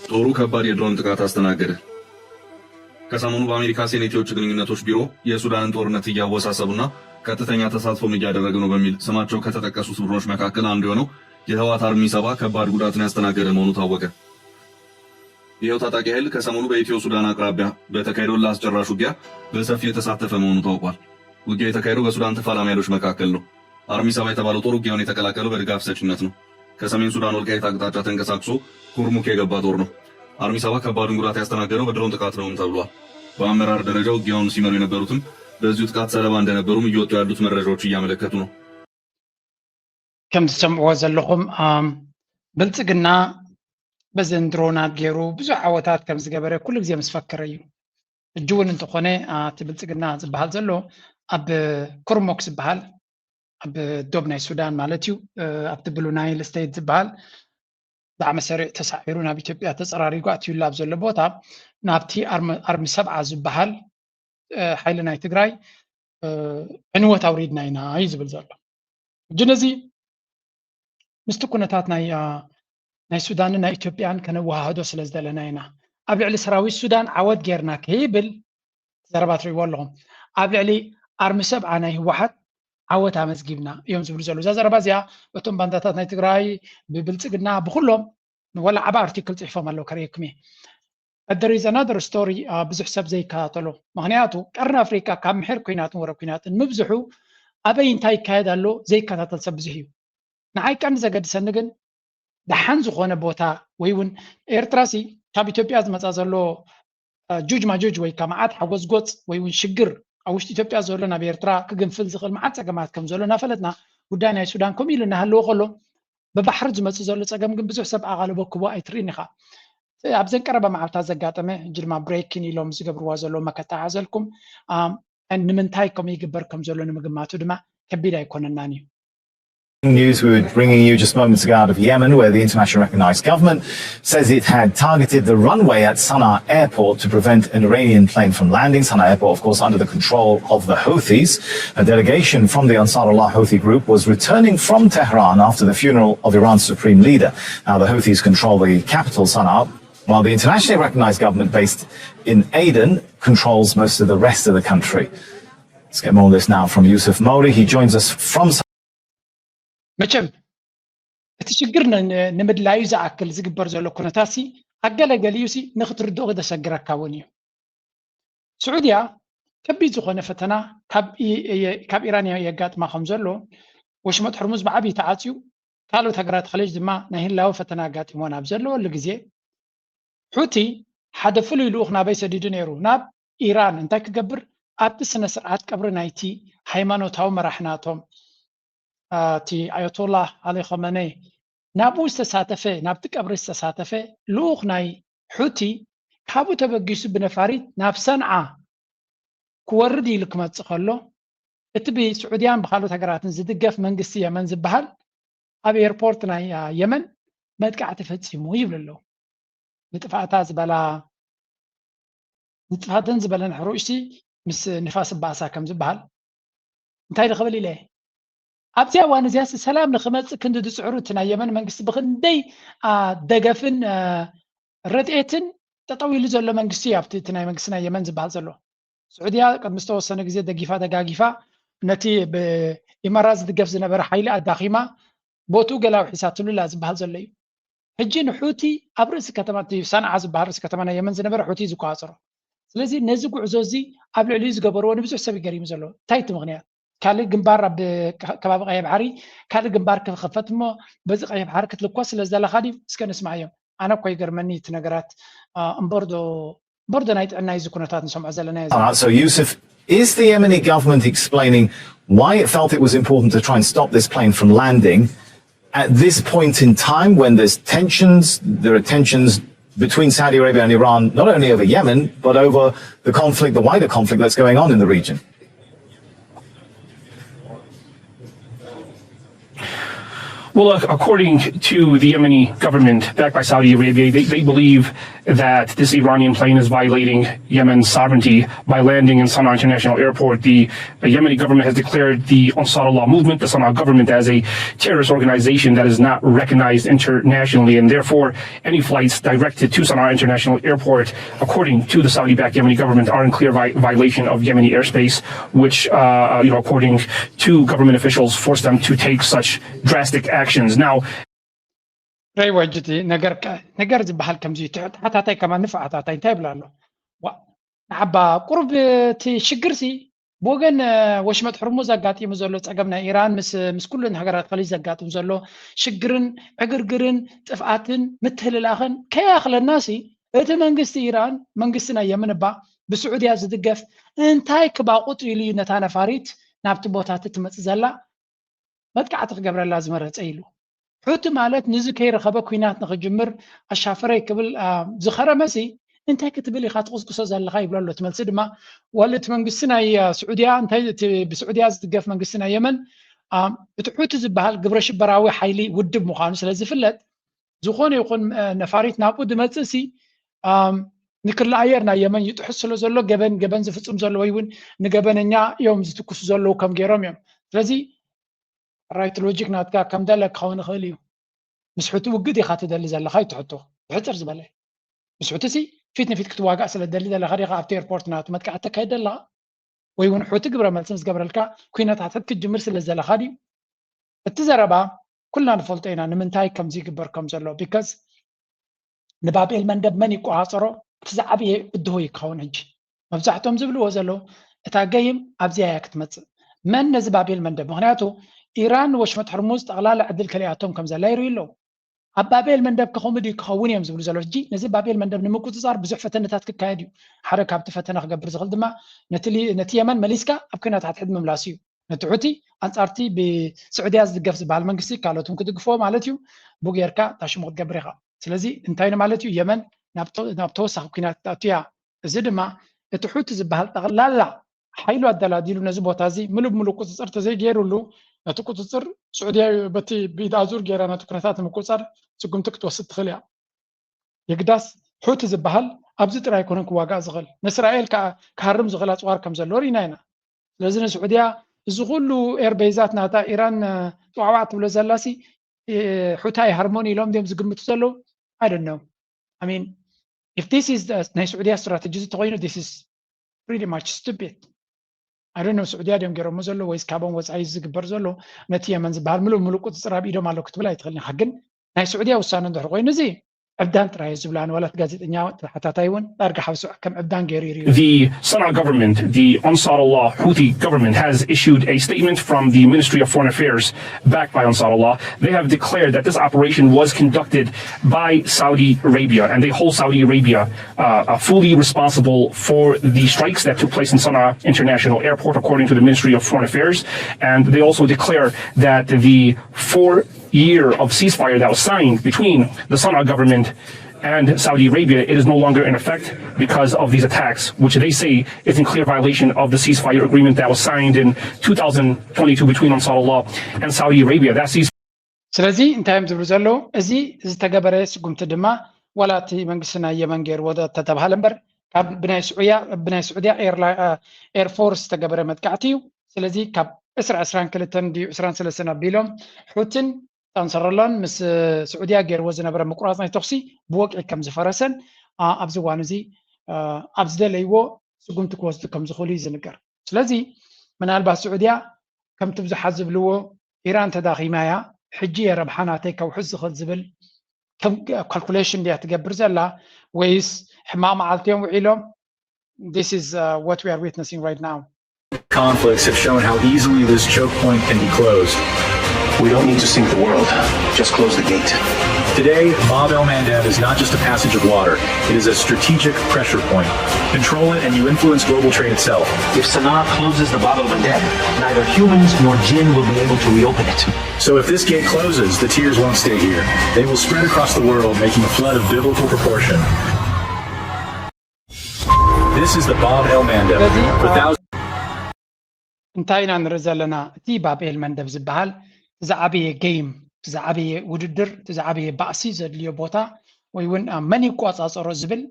ጦሩ ከባድ የድሮን ጥቃት አስተናገደ። ከሰሞኑ በአሜሪካ ሴኔት የውጭ ግንኙነቶች ቢሮ የሱዳንን ጦርነት እያወሳሰቡና ቀጥተኛ ተሳትፎም እያደረገ ነው በሚል ስማቸው ከተጠቀሱት ቡድኖች መካከል አንዱ የሆነው የህወሓት አርሚ ሰባ ከባድ ጉዳትን ያስተናገደ መሆኑ ታወቀ። ይኸው ታጣቂ ኃይል ከሰሞኑ በኢትዮ ሱዳን አቅራቢያ በተካሄደው ለአስጨራሽ ውጊያ በሰፊ የተሳተፈ መሆኑ ታውቋል። ውጊያው የተካሄደው በሱዳን ተፋላሚ ኃይሎች መካከል ነው። አርሚ ሰባ የተባለው ጦር ውጊያውን የተቀላቀለው በድጋፍ ሰጪነት ነው። ከሰሜን ሱዳን ወልቃይት አቅጣጫ ተንቀሳቅሶ ኩርሙክ የገባ ጦር ነው። አርሚ ሰባ ከባዱን ጉዳት ያስተናገደው በድሮን ጥቃት ነውም ተብሏል። በአመራር ደረጃ ውጊያውን ሲመሩ የነበሩትም በዚሁ ጥቃት ሰለባ እንደነበሩም እየወጡ ያሉት መረጃዎች እያመለከቱ ነው። ከም ትሰምዕዎ ዘለኹም ብልፅግና በዘን ድሮናት ገይሩ ብዙሕ ዓወታት ከም ዝገበረ ኩሉ ግዜ ምስ ፈከረ እዩ። ሕጂ እውን እንተኾነ እቲ ብልፅግና ዝበሃል ዘሎ ኣብ ኩርሞክ ዝበሃል ኣብ ዶብ ናይ ሱዳን ማለት እዩ ኣብቲ ብሉ ናይል ስቴት ዝበሃል ብጣዕሚ ሰሪዕ ተሳዒሩ ናብ ኢትዮጵያ ተፀራሪጉ ኣትዩላ ኣብ ዘሎ ቦታ ናብቲ ኣርሚ ሰብዓ ዝበሃል ሓይሊ ናይ ትግራይ ዕንወት ኣውሪድና ኢና እዩ ዝብል ዘሎ። ሕጂ ነዚ ምስቲ ኩነታት ናይ ናይ ሱዳንን ናይ ኢትዮጵያን ከነወሃህዶ ስለ ዝደለና ኢና። ኣብ ልዕሊ ሰራዊት ሱዳን ዓወት ጌርና ከይብል ዘረባ ትሪእዎ ኣለኹም። ኣብ ልዕሊ ኣርሚ ሰብዓ ናይ ህወሓት ዓወት ኣመዝጊብና እዮም ዝብሉ ዘለዉ። እዛ ዘረባ እዚኣ በቶም ባንዳታት ናይ ትግራይ ብብልፅግና ብኩሎም ወላ ዓባ ኣርቲክል ፅሒፎም ኣለዉ ከርእየኩም እየ። But there is another story ብዙሕ ሰብ ዘይከታተሎ። ምክንያቱ ቀርኒ ኣፍሪካ ካብ ምሕር ኩናትን ወረ ኩናትን ምብዝሑ ኣበይ እንታይ ይካየድ ኣሎ ዘይከታተል ሰብ ብዙሕ እዩ። ንዓይ ቀንዲ ዘገድሰኒ ግን ደሓን ዝኾነ ቦታ ወይ እውን ኤርትራ ሲ ካብ ኢትዮጵያ ዝመፃ ዘሎ ጁጅ ማጁጅ ወይ ከ መዓት ሓጎዝጎፅ ወይ እውን ሽግር ኣብ ውሽጢ ኢትዮጵያ ዘሎ ናብ ኤርትራ ክግንፍል ዝኽእል መዓት ፀገማት ከም ዘሎ እናፈለጥና ጉዳይ ናይ ሱዳን ከምኡ ኢሉ እናሃለወ ከሎ ብባሕሪ ዝመፅእ ዘሎ ፀገም ግን ብዙሕ ሰብ ኣቓልቦ ክቦ ኣይትርእን ኢኻ። ኣብዘን ቀረባ መዓልታት ዘጋጠመ ሕጂ ድማ ብሬኪን ኢሎም ዝገብርዋ ዘለዉ መከታተልኩም ንምንታይ ከምኡ ይግበር ከም ዘሎ ንምግማቱ ድማ ከቢድ ኣይኮነናን እዩ። News we were bringing you just moments ago out of Yemen, where the internationally recognized government says it had targeted the runway at Sana'a airport to prevent an Iranian plane from landing. Sana'a airport, of course, under the control of the Houthis. A delegation from the Ansarullah Houthi group was returning from Tehran after the funeral of Iran's supreme leader. Now, the Houthis control the capital, Sana'a, while the internationally recognized government based in Aden controls most of the rest of the country. Let's get more on this now from Yusuf Mori. He joins us from መቸም እቲ ሽግር ንምድላዩ ዝኣክል ዝግበር ዘሎ ኩነታት ሲ ኣገለገሊዩ ሲ ንክትርድኦ ዘሰግረካ እውን እዩ። ስዑድያ ከቢድ ዝኾነ ፈተና ካብ ኢራን የጋጥማ ከም ዘሎ ወሽመጥ ሕርሙዝ ብዓብዪ ተዓፅዩ ካልኦት ሃገራት ከለጅ ድማ ናይ ህላወ ፈተና ኣጋጢሞን ኣብ ዘለወሉ ግዜ ሑቲ ሓደ ፍሉይ ልኡኽ ናበይ ሰዲዱ ነይሩ ናብ ኢራን እንታይ ክገብር ኣብቲ ስነ ስርዓት ቀብሪ ናይቲ ሃይማኖታዊ መራሒ ናቶም እቲ ኣያቶላህ ኣሊ ኸመነይ ናብኡ ዝተሳተፈ ናብቲ ቀብሪ ዝተሳተፈ ልኡኽ ናይ ሑቲ ካብኡ ተበጊሱ ብነፋሪት ናብ ሰንዓ ክወርድ ኢሉ ክመፅእ ከሎ እቲ ብስዑድያን ብካልኦት ሃገራትን ዝድገፍ መንግስቲ የመን ዝበሃል ኣብ ኤርፖርት ናይ የመን መጥቃዕቲ ፈፂሙ ይብሉ ኣለዉ። ንጥፋእታ ዝበላ ንጥፋተን ዝበለን ሕሩጭቲ ምስ ንፋስ ባእሳ ከም ዝበሃል እንታይ ክብል ኢለ ኣብዚ እዋን እዚኣ ሰላም ንክመፅእ ክንዲ ዝፅዕሩ እቲ ናይ የመን መንግስቲ ብክንደይ ደገፍን ረድኤትን ጠጠው ኢሉ ዘሎ መንግስቲ እዩ ኣብቲ እቲ ናይ መንግስቲ ናይ የመን ዝበሃል ዘሎ። ስዑድያ ቅድሚ ዝተወሰነ ግዜ ደጊፋ ደጋጊፋ ነቲ ብኢማራት ዝድገፍ ዝነበረ ሓይሊ ኣዳኺማ ቦትኡ ገላዊ ሒሳትሉ ላ ዝበሃል ዘሎ እዩ። ሕጂ ንሑቲ ኣብ ርእሲ ከተማ እቲ ሰንዓ ዝበሃል ርእሲ ከተማ ናይ የመን ዝነበረ ሑቲ ዝቆፃፀሮ። ስለዚ ነዚ ጉዕዞ እዚ ኣብ ልዕሊኡ ዝገበርዎ ንብዙሕ ሰብ ይገሪሙ ዘሎ። እንታይ እቲ ምክንያት? ካልእ ግንባር ኣብ ከባቢ ቀይሕ ባሕሪ ካልእ ግንባር ክኸፈት እሞ በዚ ቀይሕ ባሕሪ ክትልኮስ ስለ ዝደለኻ ድዩ? እስከ ንስማዓዮም። ኣነ እኮ ይገርመኒ እቲ ነገራት እምበር ዶ እምበር ዶ ናይ ጥዕና እዚ ኩነታት ንሰምዖ ዘለና እዩ። All right, so Yusuf, is the Yemeni government explaining why it felt it was important to try and stop this plane from landing at this point in time when there's tensions, there are tensions between Saudi Arabia and Iran, not only over Yemen, but over the conflict, the wider conflict that's going on in the region? Well, look, according to the Yemeni government, backed by Saudi Arabia, they, they believe that this Iranian plane is violating Yemen's sovereignty by landing in Sana'a International Airport. The Yemeni government has declared the Ansarullah movement, the Sana'a government, as a terrorist organization that is not recognized internationally, and therefore any flights directed to Sana'a International Airport, according to the Saudi-backed Yemeni government, are in clear vi- violation of Yemeni airspace, which, uh, you know, according to government officials, forced them to take such drastic actions. Now, ረይ ወጅቲ ነገር ነገር ዝበሃል ከምዚ እዩ። ተሓታታይ ከማን ንፍዓታታይ እንታይ ይብላ ኣሎ? ንዓባ ቁሩብ እቲ ሽግርሲ ብወገን ወሽመጥ ሕርሙዝ ኣጋጢሙ ዘሎ ፀገም ናይ ኢራን ምስ ምስ ኩለን ሃገራት ከሊጅ ዘጋጥም ዘሎ ሽግርን ዕግርግርን ጥፍኣትን ምትህልላኽን ከይኣኽለናሲ እቲ መንግስቲ ኢራን መንግስቲ ናይ የመን እባ ብስዑድያ ዝድገፍ እንታይ ክባቑጥ ኢሉ እዩ ነታ ነፋሪት ናብቲ ቦታቲ ትመፅእ ዘላ መጥቃዕቲ ክገብረላ ዝመረፀ ኢሉ። ሑቲ ማለት ንዚ ከይረኸበ ኲናት ንኽጅምር ኣሻፈረይ ክብል ዝኸረመሲ እንታይ ክትብል ኢኻ ትቕስቅሶ ዘለኻ ይብሎ ኣሎ። እቲ መልሲ ድማ ዋላ እቲ መንግስቲ ናይ ስዑድያ እንታይ ብስዑድያ ዝድገፍ መንግስቲ ናይ የመን እቲ ሑቲ ዝበሃል ግብረ ሽበራዊ ሓይሊ ውድብ ምዃኑ ስለ ዝፍለጥ ዝኾነ ይኹን ነፋሪት ናብኡ ዝመፅእሲ ንክሊ ኣየር ናይ የመን ይጥሕስ ስለ ዘሎ ገበን ገበን ዝፍፅም ዘሎ ወይ እውን ንገበነኛ እዮም ዝትኩሱ ዘለዉ ከም ገይሮም እዮም። ስለዚ ራይት ሎጂክ ናትካ ከም ደለ ክኸውን ይኽእል እዩ። ምስ ሑቲ ውግእ ዲኻ ትደሊ ዘለኻ ይትሕቶ ብሕፅር ዝበለ ምስ ሑቲ ሲ ፊት ንፊት ክትዋጋእ ስለ ትደሊ ዘለኻ ዲኻ ኣብቲ ኤርፖርት ናቱ መጥቃዕቲ ተካይድ ዘለኻ ወይ እውን ሑቲ ግብረ መልሲ ምስ ገብረልካ ኩነታት ክትጅምር ስለ ዘለኻ ድዩ? እቲ ዘረባ ኩልና ንፈልጦ ኢና ንምንታይ ከምዚ ይግበር ከም ዘሎ because ንባብኤል መንደብ መን ይቆፃፀሮ እቲ ዝዓበየ ብድሆ እዩ ክኸውን ሕጂ መብዛሕትኦም ዝብልዎ ዘለዉ እታ ገይም ኣብዚኣ እያ ክትመፅእ መን ነዚ ባብኤል መንደብ ምክንያቱ ኢራን ወሽመጥ ሕርሙዝ ጠቕላላ ዕድል ከሊኣቶም ከም ዘላ ይርእዩ ኣለዉ ኣብ ባብኤል መንደብ ከኸምኡ ድዩ ክኸውን እዮም ዝብሉ ዘለዉ ሕጂ ነዚ ባብኤል መንደብ ንምቁፅፃር ብዙሕ ፈተነታት ክካየድ እዩ ሓደ ካብቲ ፈተነ ክገብር ዝኽእል ድማ ነቲ የመን መሊስካ ኣብ ኩነታት ሕድ ምምላስ እዩ ነቲ ሑቲ ኣንጻርቲ ብስዑድያ ዝድገፍ ዝበሃል መንግስቲ ካልኦት እውን ክድግፍዎ ማለት እዩ ብኡ ጌርካ እታ ሽሙ ክትገብር ኢኻ ስለዚ እንታይ ማለት እዩ የመን ናብ ተወሳኺ ኩናት ክትኣቱ እያ እዚ ድማ እቲ ሑቲ ዝበሃል ጠቕላላ ሓይሉ ኣደላዲሉ ነዚ ቦታ እዚ ምሉእ ብምሉእ ቁፅፅር ተዘይገይሩሉ ነቲ ቁፅፅር ስዑድያ በቲ ብኢድ ኣዙር ገይራ ነቲ ኩነታት ንምቁፅፃር ስጉምቲ ክትወስድ ትኽእል እያ የግዳስ ሑቲ ዝበሃል ኣብዚ ጥራይ ኣይኮነን ክዋጋእ ዝኽእል ንእስራኤል ከዓ ክሃርም ዝኽእል ኣፅዋር ከም ዘለዎ ርኢና ኢና ስለዚ ንስዑድያ እዚ ኩሉ ኤርቤይዛት ናታ ኢራን ጥዋዕዋዕ ትብሎ ዘላሲ ሑቲ ኣይሃርሞን ኢሎም ድዮም ዝግምቱ ዘለዉ I don't know I mean if this is the ናይ ስዑድያ ስትራተጂ እንተኾይኑ this is pretty much stupid I don't know ስዑድያ ድዮም ገይሮሞ ዘሎ ወይስ ካቦም ወፃኢ ዝግበር ዘሎ ነቲ የመን ዝበሃል ምሉእ ምሉእ ቁፅፅር ኣብ ኢዶም ኣሎ ክትብል ኣይትኽእልን ኢኻ ግን ናይ ስዑድያ ውሳነ እንድሕር ኮይኑ እዚ ዕብዳን ጥራይ ዝብላን ዋላት ጋዜጠኛ ተሓታታይ እውን ዳርጋ ሓብሱ ከም ዕብዳን ገይሩ ይርዩ The Sana'a government, the Ansarullah Houthi government, has issued a statement from the Ministry of Foreign Affairs, backed by Ansarullah. They have declared that this operation was conducted by Saudi Arabia, and they hold Saudi Arabia uh, fully responsible for the strikes that took place in Sana'a International Airport, according to the Ministry of Foreign Affairs. And they also declare that the four year of ceasefire that was signed between the Sana'a government and Saudi Arabia, it is no longer in effect because of these attacks, which they say is in clear violation of the ceasefire agreement that was signed in two thousand twenty-two between Ansarullah and Saudi Arabia. That ceasefire ስለዚ እንታይ እዮም ዝብሉ ዘለዉ እዚ ዝተገበረ ስጉምቲ ድማ ዋላ እቲ መንግስቲ ናይ የመን ገይርዎ ተተባሃለ እምበር ካብ ብናይ ስዑያ ብናይ ስዑድያ ኤርፎርስ ዝተገበረ መጥቃዕቲ እዩ ስለዚ ካብ ዕስራ ዕስራን ክልተን ድዩ ዕስራን ሰለስተን ኣቢሎም ሑትን ጣንሰረሎን ምስ ስዑድያ ገይርዎ ዝነበረ ምቁራፅ ናይ ተኽሲ ብወግዒ ከም ዝፈረሰን ኣብዚ እዋን እዚ ኣብ ዝደለይዎ ስጉምቲ ክወስዱ ከም ዝኽእሉ እዩ ዝንገር ስለዚ ምናልባት ስዑድያ ከምቲ ብዙሓት ዝብልዎ ኢራን ተዳኺማ እያ ሕጂ እየ ረብሓ ናተይ ከውሕስ ዝኽእል ዝብል ከም ካልኩሌሽን ድያ ትገብር ዘላ ወይስ ሕማቕ መዓልቲ እዮም ውዒሎም this is uh, what we are witnessing right now conflicts have shown how easily this choke point can be closed. We don't need to sink the world, just close the gate. Today, Bab el Mandeb is not just a passage of water, it is a strategic pressure point. Control it and you influence global trade itself. If Sana'a closes the Bab el Mandeb, neither humans nor jinn will be able to reopen it. So if this gate closes, the tears won't stay here. They will spread across the world, making a flood of biblical proportion. This is the Bab el Mandeb. For thousands. እንታይ ኢና ንርኢ ዘለና እቲ ባብ ኤል መንደብ ዝበሃል ዝዓበየ ገይም ዝዓበየ ውድድር፣ ዝዓበየ ባእሲ ዘድልዮ ቦታ ወይ እውን መን ይቆፃፀሮ ዝብል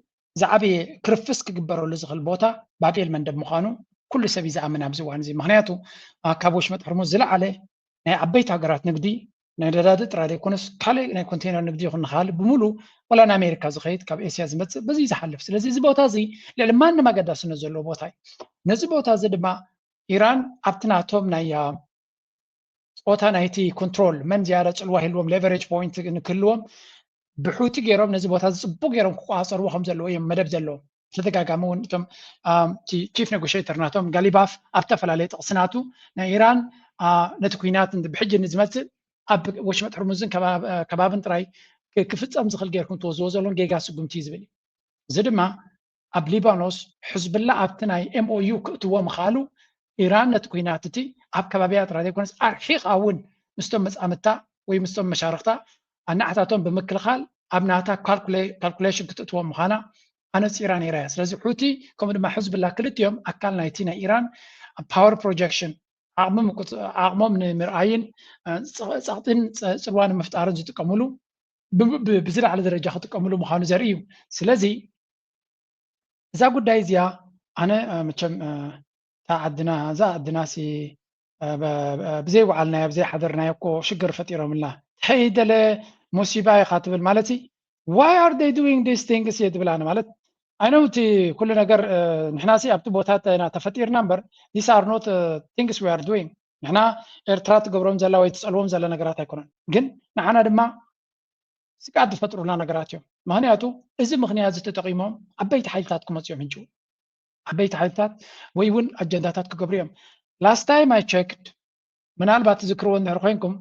ዝዓበየ ክርፍስ ክግበረሉ ዝኽእል ቦታ ባብኤል መንደብ ምዃኑ ኩሉ ሰብ እዩ ዝኣምን ኣብዚ እዋን እዚ። ምክንያቱ ካብ ወሽመጥ ሕርሙዝ ዝለዓለ ናይ ዓበይቲ ሃገራት ንግዲ ናይ ነዳዲ ጥራይ ዘይኮነስ ካልእ ናይ ኮንቴነር ንግዲ ይኹን ንኻልእ ብምሉ ዋላ ንኣሜሪካ ዝኸይድ ካብ ኤስያ ዝመፅእ በዚ ዝሓልፍ። ስለዚ እዚ ቦታ እዚ ልዕሊ ማንም ኣገዳስነት ዘለዎ ቦታ እዩ። ነዚ ቦታ እዚ ድማ ኢራን ኣብቲ ናቶም ናይ ፆታ ናይቲ ኮንትሮል መን ዝያዳ ፅልዋ ይህልዎም ሌቨሬጅ ፖይንት ንክህልዎም ብሑቲ ገይሮም ነዚ ቦታ እዚ ፅቡቅ ገይሮም ክቆፃፀርዎ ከም ዘለዎ እዮም መደብ ዘለዎም። ተደጋጋሚ እውን እቶም ቺፍ ኔጎሽተር ናቶም ጋሊባፍ ኣብ ዝተፈላለየ ጥቕሲ ናቱ ናይ ኢራን ነቲ ኩናት ብሕጂ ንዝመፅእ ኣብ ወሽመጥ ሕርሙዝን ከባብን ጥራይ ክፍፀም ዝኽእል ገይርኩም ትወዝዎ ዘለውን ጌጋ ስጉምቲ እዩ ዝብል እዩ። እዚ ድማ ኣብ ሊባኖስ ሕዝብላ ኣብቲ ናይ ኤምኦዩ ክእትዎ ምኽኣሉ ኢራን ነቲ ኩናት እቲ ኣብ ከባቢያ ጥራይ ዘይኮነስ ኣርሒቓ እውን ምስቶም መፃምድታ ወይ ምስቶም መሻርኽታ ኣናዕታቶም ብምክልኻል ኣብ ናታ ካልኩሌሽን ክትእትዎም ምዃና ኣነፂራ ነይራ እያ። ስለዚ ሑቲ ከምኡ ድማ ሕዝብላ ክልቲኦም ኣካል ናይቲ ናይ ኢራን ፓወር ፕሮጀክሽን ዓቕሞም ንምርኣይን ፀቕጥን ፅልዋ ንምፍጣርን ዝጥቀምሉ ብዝለዓለ ደረጃ ክጥቀምሉ ምዃኑ ዘርኢ እዩ። ስለዚ እዛ ጉዳይ እዚኣ ኣነ መቸም እታ ዓድና እዛ ዓድና ሲ ብዘይ ወዓልናዮ ብዘይ ሓደርናዮ እኮ ሽግር ፈጢሮምልና። እንታይ ደለ ሙሲባ ኢኻ ትብል ማለት why are they doing these things እየ ትብል ኣነ ማለት ኣይነው እቲ ኩሉ ነገር ንሕና ሲ ኣብቲ ቦታ ተፈጢርና እምበር these are not things we are doing ንሕና ኤርትራ ትገብሮም ዘላ ወይ ትፀልዎም ዘላ ነገራት ኣይኮነን። ግን ንዓና ድማ ስግኣት ዝፈጥሩልና ነገራት እዮም። ምክንያቱ እዚ ምክንያት እዚ ተጠቂሞም ዓበይቲ ሓይልታት ክመፁ እዮም። ሕጂ ዓበይቲ ሓይልታት ወይ እውን ኣጀንዳታት ክገብሩ እዮም። Last time I checked ምናልባት ትዝክርዎ እንድሕር ኮይንኩም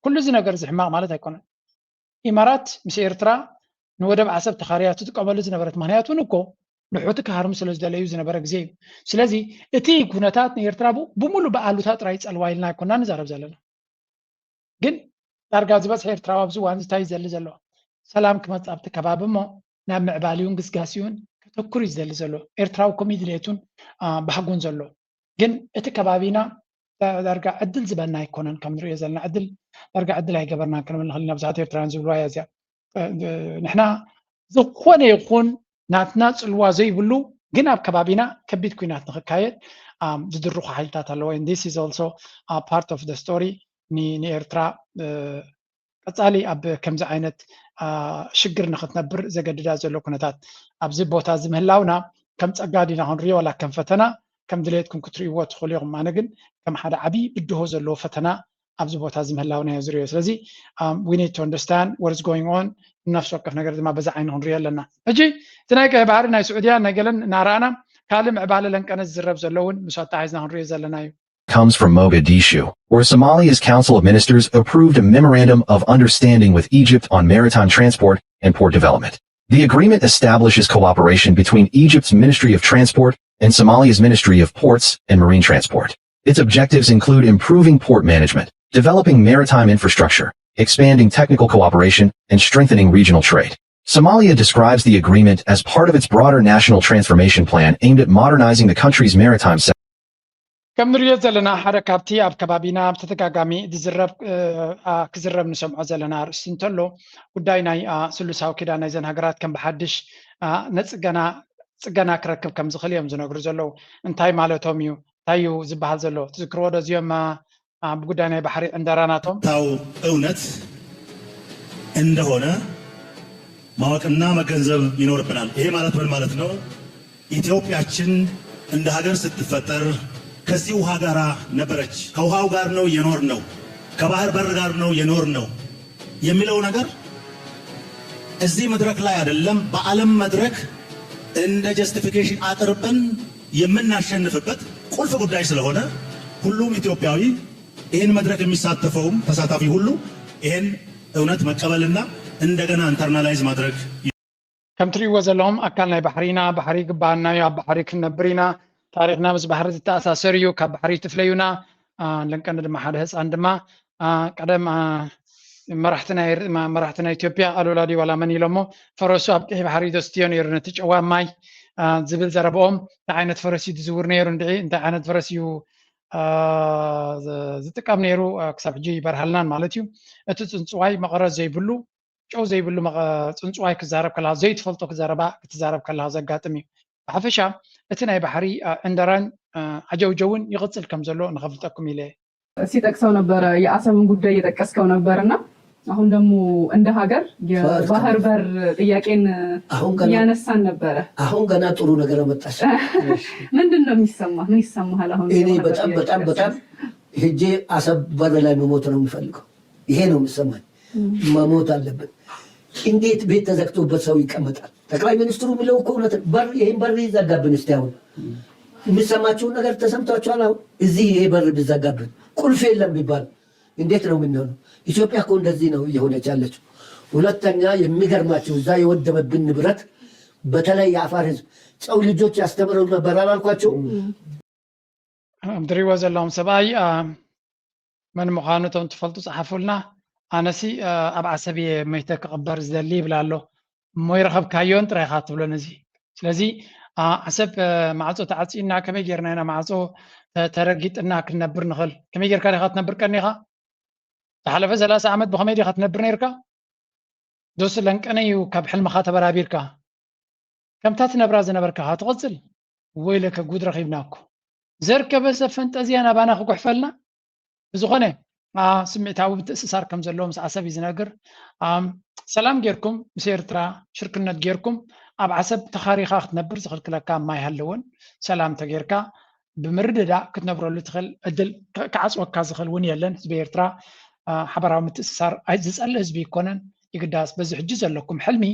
ኩሉ እዚ ነገር እዚ ሕማቕ ማለት ኣይኮነን። ኢማራት ምስ ኤርትራ ንወደብ ዓሰብ ተኻርያ ትጥቀመሉ ዝነበረት ምክንያት እውን እኮ ንሑቲ ክሃርሙ ስለ ዝደለዩ ዝነበረ ግዜ እዩ። ስለዚ እቲ ኩነታት ንኤርትራ ብሙሉ ብኣሉታ ጥራይ ፀልዋ ኢልና ኣይኮና ንዛረብ ዘለና። ግን ዳርጋ ዝበዝሐ ኤርትራዊ ኣብዚ እዋን እንታይ ዘሊ ዘሎ ሰላም ክመፅእ ኣብቲ ከባቢ እሞ ናብ ምዕባሊውን ግስጋሲውን ከተኩር እዩ ዝደሊ ዘሎ ኤርትራዊ ከምኡ ድሌቱን ባህጉን ዘሎ። ግን እቲ ከባቢና ዳርጋ ዕድል ዝበና ኣይኮነን ከም ንሪኦ ዘለና ዕድል ዳርጋ ዕድል ኣይገበርናን ክንብል ንኽእል ኢና። ብዙሓት ኤርትራውያን ዝብልዋ እያ እዚኣ። ንሕና ዝኾነ ይኹን ናትና ፅልዋ ዘይብሉ ግን ኣብ ከባቢና ከቢድ ኩናት ንኽካየድ ዝድርኹ ሓይልታት ኣለዎ። This is also part of the story ንኤርትራ ቀፃሊ ኣብ ከምዚ ዓይነት ሽግር ንክትነብር ዘገድዳ ዘሎ ኩነታት ኣብዚ ቦታ እዚ ምህላውና ከም ፀጋ ዲና ክንሪኦ ዋላ ከም ፈተና ከም ድሌትኩም ክትርእይዎ ትኽእሉ ኢኹም። ኣነ ግን ከም ሓደ ዓብዪ ብድሆ ዘለዎ ፈተና ኣብዚ ቦታ እዚ ምህላውና እየ ዝርእዮ። ስለዚ we need to understand what is going on። ነፍሲ ወከፍ ነገር ድማ በዛ ዓይኒ ክንሪኦ ኣለና። ሕጂ እቲ ናይ ቀይ ባሕሪ ናይ ስዑድያ ናይ ገለን እናረኣና ካልእ ምዕባለ ለንቀነ ዝዝረብ ዘሎ እውን ምስ ኣተሓሒዝና ክንሪኦ ዘለና እዩ። comes from Mogadishu, where Somalia's Council of Ministers approved a memorandum of understanding with Egypt on maritime transport and port development. The agreement establishes cooperation between Egypt's Ministry of Transport and Somalia's Ministry of Ports and Marine Transport. Its objectives include improving port management, developing maritime infrastructure, expanding technical cooperation, and strengthening regional trade. Somalia describes the agreement as part of its broader national transformation plan aimed at modernizing the country's maritime sector. ከም ንሪኦ ዘለና ሓደ ካብቲ ኣብ ከባቢና ብተደጋጋሚ ዝዝረብ ክዝረብ ንሰምዖ ዘለና ኣርእስቲ እንተሎ ጉዳይ ናይ ስሉሳዊ ኪዳን ናይዘን ሃገራት ከም ብሓድሽ ነፅገና ፅገና ክረክብ ከም ዝኽእል እዮም ዝነግሩ ዘለዉ። እንታይ ማለቶም እዩ? እንታይ እዩ ዝበሃል ዘሎ? ትዝክርዎ ዶ እዚኦም ብጉዳይ ናይ ባሕሪ ዕንደራ ናቶም? ታው እውነት እንደሆነ ማወቅና መገንዘብ ይኖርብናል። ይሄ ማለት ምን ማለት ነው? ኢትዮጵያችን እንደ ሀገር ስትፈጠር ከዚህ ውሃ ጋር ነበረች፣ ከውሃው ጋር ነው የኖር ነው፣ ከባህር በር ጋር ነው የኖር ነው የሚለው ነገር እዚህ መድረክ ላይ አይደለም፣ በዓለም መድረክ እንደ ጀስቲፊኬሽን አቅርበን የምናሸንፍበት ቁልፍ ጉዳይ ስለሆነ ሁሉም ኢትዮጵያዊ ይህን መድረክ የሚሳተፈውም ተሳታፊ ሁሉ ይህን እውነት መቀበልና እንደገና ኢንተርናላይዝ ማድረግ ከም ትሪእዎ ዘለኹም ኣካል ናይ ባሕሪ ኢና። ባሕሪ ይግበኣና እዩ። ኣብ ባሕሪ ክንነብር ኢና። ታሪኽና ምስ ባሕሪ ዝተኣሳሰር እዩ። ካብ ባሕሪ ይትፍለዩና። ለንቀኒ ድማ ሓደ ህፃን ድማ ቀደም መራሕቲ ናይ ኢትዮጵያ ኣሉላ ድዩ ዋላ መን ኢሎሞ ፈረሱ ኣብ ቀይሕ ባሕሪ ዘስትዮ ነይሩ ነቲ ጨዋ ማይ ዝብል ዘረብኦም። እንታይ ዓይነት ፈረስ እዩ ዝዝውር ነይሩ እንድዒ እንታይ ዓይነት ፈረስ እዩ ዝጥቀም ነይሩ። ክሳብ ሕጂ ይበርሃልናን ማለት እዩ። እቲ ፅንፅዋይ መቐረት ዘይብሉ፣ ጨው ዘይብሉ ፅንፅዋይ ክዛረብ ከለካ፣ ዘይትፈልጦ ክዘረባ ክትዛረብ ከለካ ዘጋጥም እዩ። ብሓፈሻ እቲ ናይ ባሕሪ ዕንደራን ዓጀውጀውን ይቕፅል ከም ዘሎ ንኸፍልጠኩም ኢለ። ሲጠቅሰው ነበረ፣ የአሰብን ጉዳይ እየጠቀስከው ነበር እና አሁን ደግሞ እንደ ሀገር የባህር በር ጥያቄን እያነሳን ነበረ። አሁን ገና ጥሩ ነገር አመጣሽ። ምንድን ነው የሚሰማ? ምን ይሰማሃል አሁን? እኔ በጣም በጣም በጣም ሄጄ አሰብ በር ላይ መሞት ነው የሚፈልገው። ይሄ ነው የሚሰማኝ። መሞት አለብን። እንዴት ቤት ተዘግቶበት ሰው ይቀመጣል? ጠቅላይ ሚኒስትሩ የሚለው እኮ እውነት። በር ይሄን በር ይዘጋብን። እስቲ አሁን የሚሰማችሁን ነገር ተሰምቷችኋል? አሁን እዚህ ይሄ በር ቢዘጋብን፣ ቁልፍ የለም ቢባል እንዴት ነው የምንሆነው? ኢትዮጵያ እኮ እንደዚህ ነው እየሆነች ያለችው። ሁለተኛ የሚገርማችሁ እዛ የወደመብን ንብረት በተለይ የአፋር ህዝብ ጨው ልጆች ያስተምረው ነበር አላልኳቸው? እም፣ ትሪእዎ ዘለኹም ሰብኣይ፣ አ፣ መን ምዃኑ እቶም ትፈልጡ ጸሓፉልና። ኣነሲ፣ አ፣ ኣብ ዓሰብ እየ መይተ ክቕበር ዝደሊ ይብል ኣሎ። እሞ ይረኸብካዮን ጥራይ ኢኻ ትብሎ ነዚ። ስለዚ፣ አ፣ ዓሰብ፣ አ፣ ማዕጾ ተዓጺና ከመይ ጌርና ኢና ማዕጾ ተ-፣ ተረጊጥና ክንነብር ንኽእል? ከመይ ጌርካ ዲኻ ትነብር ቀኒኻ? ዝሓለፈ ሰላሳ ዓመት ብኸመይ ዲኻ ትነብር ነይርካ? ዶስ ለንቀነ እዩ ካብ ሕልምኻ ተበራቢርካ? ከምታ ትነብራ ዝነበርካ ኸዓ ትቕጽል? ወይለከ ጉድ ረኺብና እኮ። ዘርከበ ሰብ ፈንጠዝያ ናባና ክጉሕፈልና? ብዝኾነ፣ አ፣ ስምዒታዊ ምትእስሳር ከም ዘለዎ ምስ ዓሰብ እዩ ዝነግር። ኣም፣ ሰላም ጌርኩም ምስ ኤርትራ ሽርክነት ጌርኩም ኣብ ዓሰብ ተኻሪኻ ክትነብር ዝኽልክለካ ማይ ሃለወን ሰላም ተጌርካ ብምርድዳእ ክትነብረሉ ትኽእል ዕድል ክ-፣ ክዓጽወካ ዝኽእል እውን የለን። ህዝቢ ኤርትራ፣ አ፣ ሓበራዊ ምትእስሳር ኣይ-፣ ዝጸልእ ህዝቢ ኣይኮነን። ይግዳስ በዚ ሕጂ ዘለኩም ሕልሚ